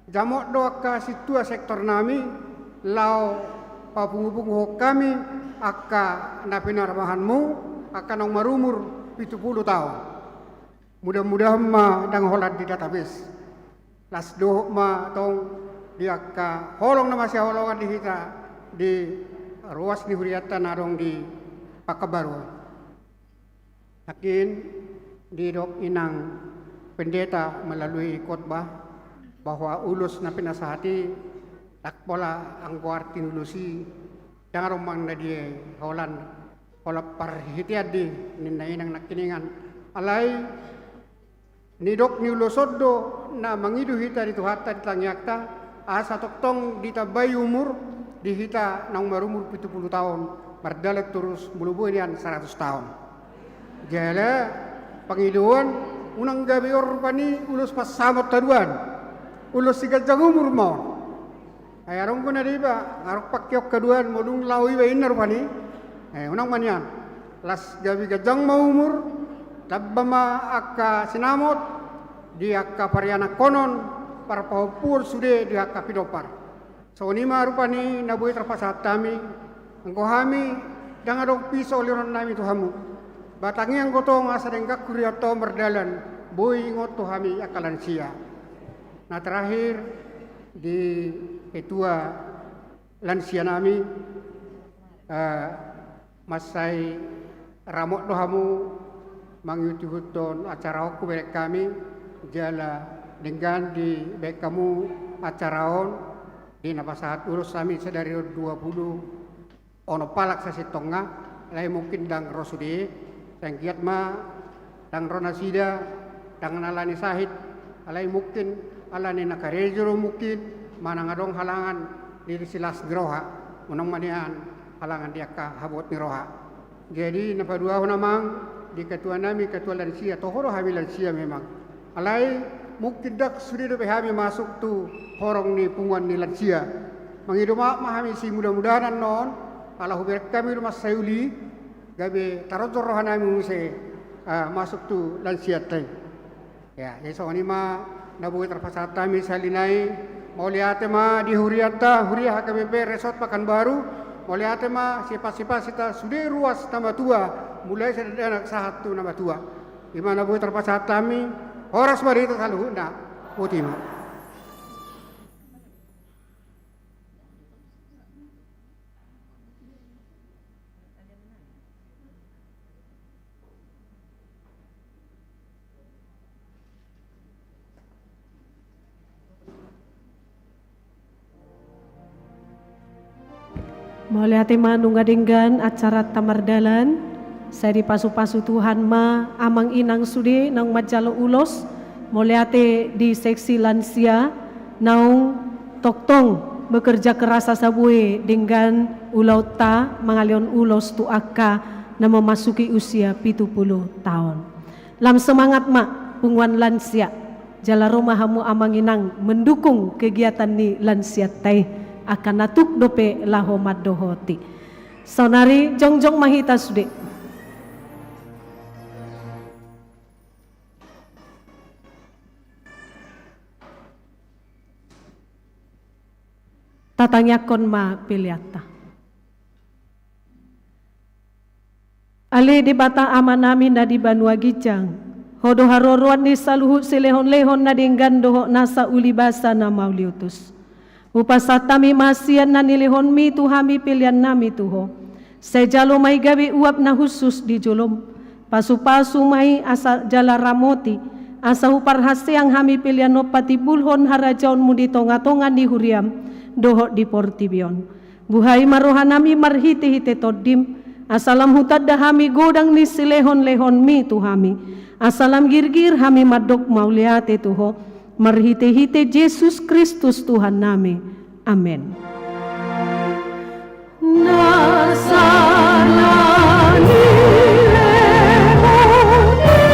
jamot do angka sintua sektornami laho papungu-punguhon hami angka na pinarmahanmu, angka naung marumur pitu pulu taon. Mudah-mudahan ma ndang holan di database. Las dohot ma tong di angka holong na masihaholongan di hita di ruas ni hurianta na adong di Pekanbaru. Nangkin didok inang pendeta melalui khotbah bahwa ulos na pinasahat i, ndang pola anggo arti ni ulos i, ndang adong manang na dia holan, holan parhitean do i ninna inang nangkiningan. Alai nidok ni ulos on do na mangido hita di Tuhanta di tangiangta, asa tongtong ditambai umur di hita naung marumur pitu pulu taon, mardalan torus molo boi nian saratus taon. Jala pangidoan, unang gabe on rupani ulos pansamot haduan, ulos siganjang umur ma on. Ai adong do na deba, nga adong pangkeon haduan, molo dung laho iba inna rupani. Eh, unang ma nian. Las gabe ganjang ma umur, tamba ma angka sinamot di angka parianakhonon, parpahompuon sude di angka pinompar. Songon i ma rupani na boi tarpasahat hami, anggo hami ndang adong piso lehononnami tu hamu. Batangi anggo tong asa denggan hurianta on mardalan, boi ingot tu hami angka lansia. Na terakhir, di ketua lansianami, eh, mansai ramot do hamu mangihuthon acara on hubereng hami, jala denggan dibaen hamu acara on, di na pasahat ulos hami sadari on dua pulu onom halak sasintongna, alai mungkin ndang ro sude, sai anggiat ma ndang ro nasida, ndang alani sahit, alai mungkin alani na karejo do mungkin, manang adong halangan di silas ni roha, unang ma nian halangan di angka habot ni roha. Jadi na paduahon amang, di ketuanami, ketua lansia, toho do hami lansia memang. Alai mungkin ndang sude dope hami masuk tu horong ni punguan ni lansia. Mangido maaf ma hami simudah-mudahan annon, ala hubereng hami do mansai uli, gabe taronjong rohanami muse, ah, masuk tu lansianta i. Ya, jadi songon i ma na boi tarpasahat hami sahali nai, mauliate ma di hurianta, huria H K B P Resort Pekanbaru, mauliate ma sipas-sipas hita sude ruas na matua, mulai sian dakdanak sahat tu na matua. I ma na boi tarpasahat hami, horas ma di hita saluhutna. Botima. Mauliate ma nunga denggan acaranta mardalan, sai dipasu-pasu Tuhan ma amang inang sude naung manjalo ulos, mauliate di seksi lansia naung tongtong bekerja keras asa boi denggan ulaonta mangalehon ulos tu angka na memasuki usia pitu pulu taon. Lam semangat ma punguan lansia, jala ro ma hamu amang inang mendukung kegiatan ni lansianta i, angka na tuk dope laho mandohoti. Saonari jongjong ma hita sude. Tatangiangkon ma peleanta. Ale Debata Amanami na di banua ginjang, Ho do haroroan ni saluhut silehonlehon na denggan dohot nasa uli basa na mauliutus. Hupasahat hami ma sian na nilehonMi tu hami peleannami tu Ho. Sai jalo ma i gabe uap na hushus di joloM. Pasupasu ma i asa jala ramoti, asa huparhaseang hami pelean on patimbulhon harajaonMu di tongatonga ni huriaM dohot di portibi on. Buhai ma rohanami marhitehite TondiM, asa lam hutanda hami godang ni silehonlehonMi tu hami, asa lam girgir hami mandok mauliate tu Ho, marhitehite Jesus Kristus Tuhannami. Amen. Na sala ni lehon i.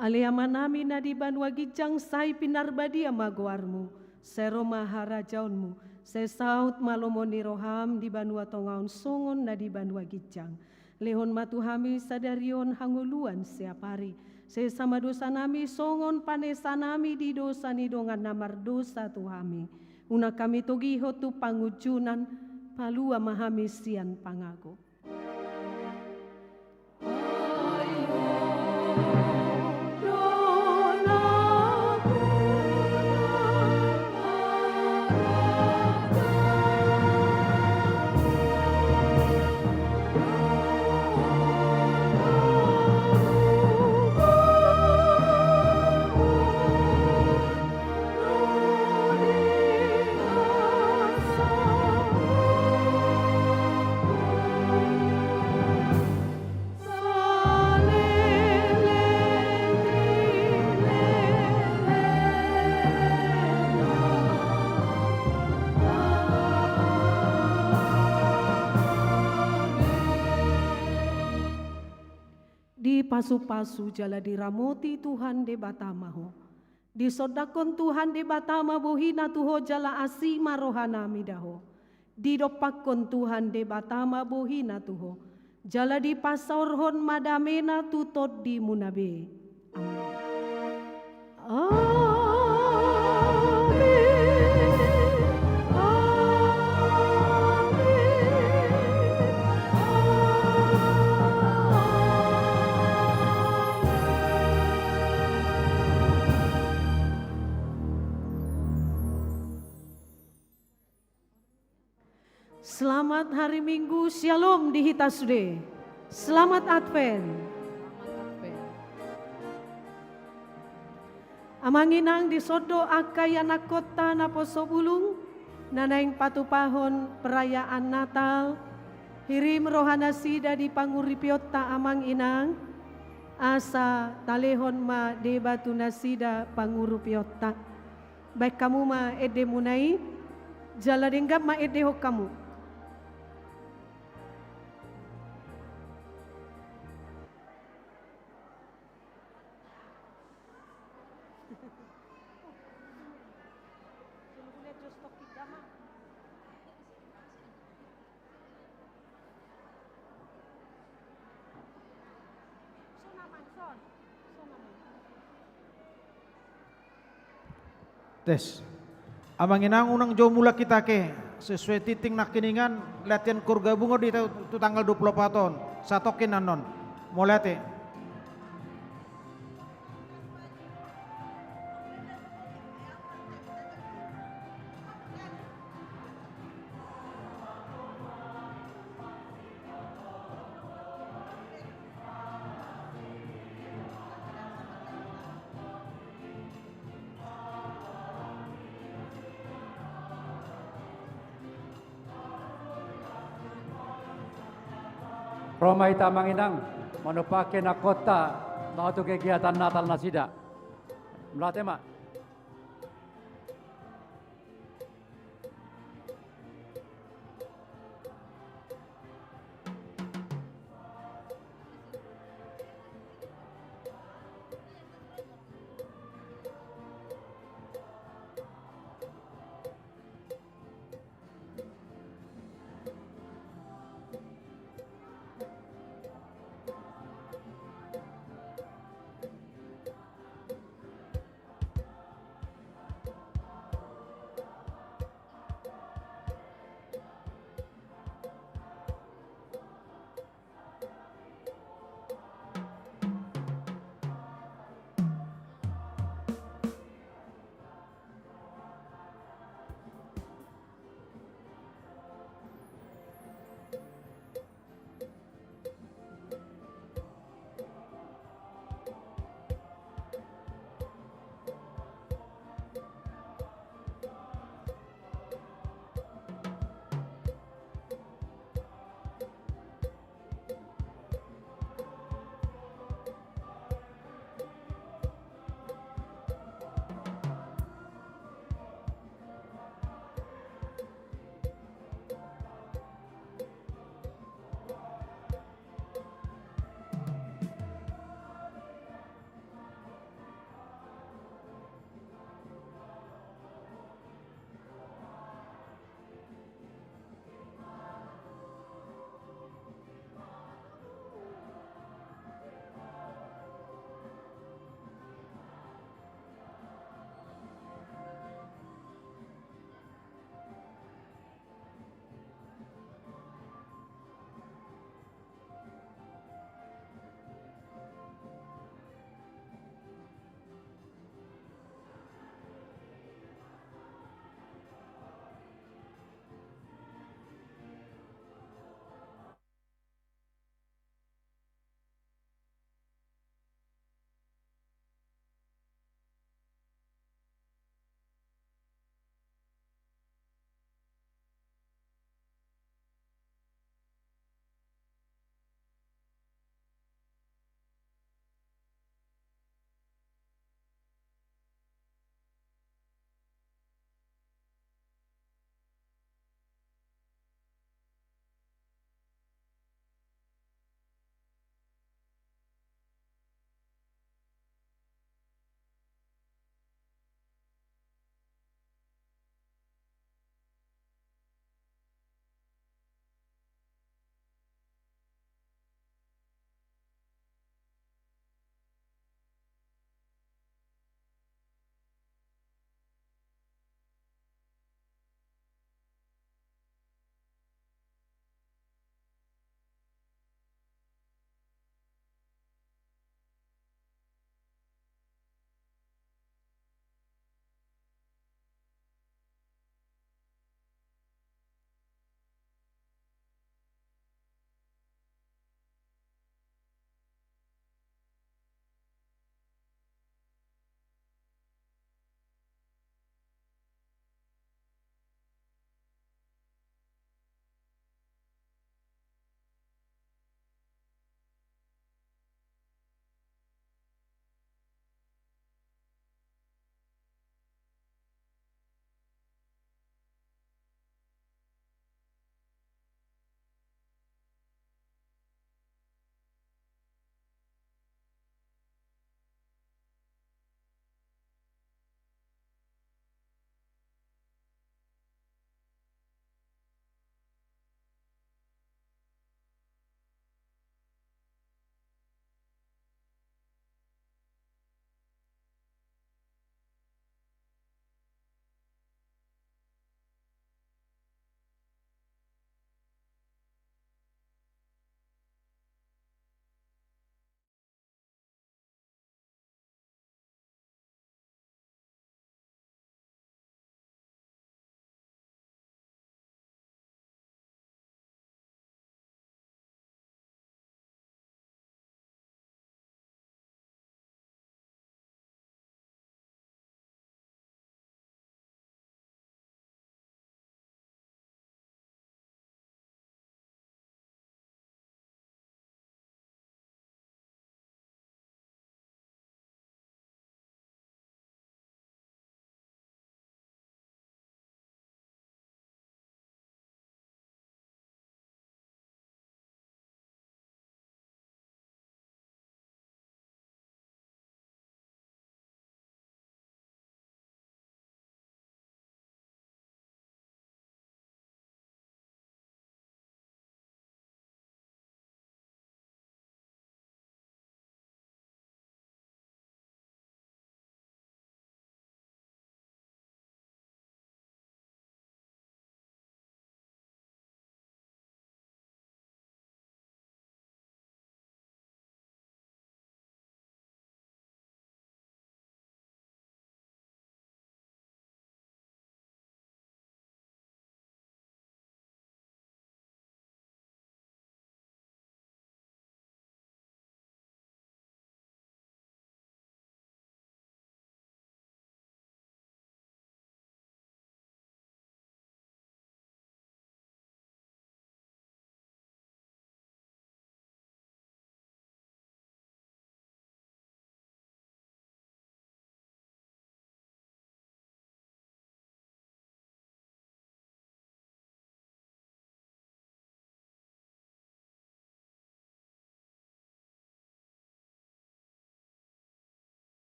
Ale Amanami na di banua ginjang, sai pinarbadia ma goarMu, sai ro ma harajaonMu, sai saut ma lomo ni rohaM di banua tonga on songon na di banua ginjang. Lehon ma tu hami sadari on hangoluan siapari. Sesa ma dosanami songon panesanami di dosa ni dongan na mardosa tu hami. Unang hami togihon tu pangunjunan, palua ma hami sian pangago. Dipasupasu jala diramoti Tuhan Debata ma ho. Disondangkon Tuhan Debata ma bohiNa tu ho jala asi ma rohana mida ho. Didompakkon Tuhan Debata ma bohiNa tu ho, jala dipasaorhon ma dameNa tu tondimuna be. Amen. Amen. Amen. Selamat hari Minggu, Syalom di hita sude. Selamat Advent. Amang inang, dison do angka ianakhonta naposobulung na naeng patupahon perayaan Natal. Hirim rohanasida di pangurupionta, amang inang, asa talehon ma deba tu nasida pangurupionta. Baen hamu ma endemuna i, jala denggan ma endehon hamu. Tes. Amang inang, unang jo mulak hita ke, sesuai tingting nangkiningan, latihan koor gabungan di ta-, tu tanggal dua puluh empat on. Satongkin annon. Mauliate. Ro ma hita amang inang, manopake na kota, tahu tu kegiatan Natal nasida. Mauliate ma.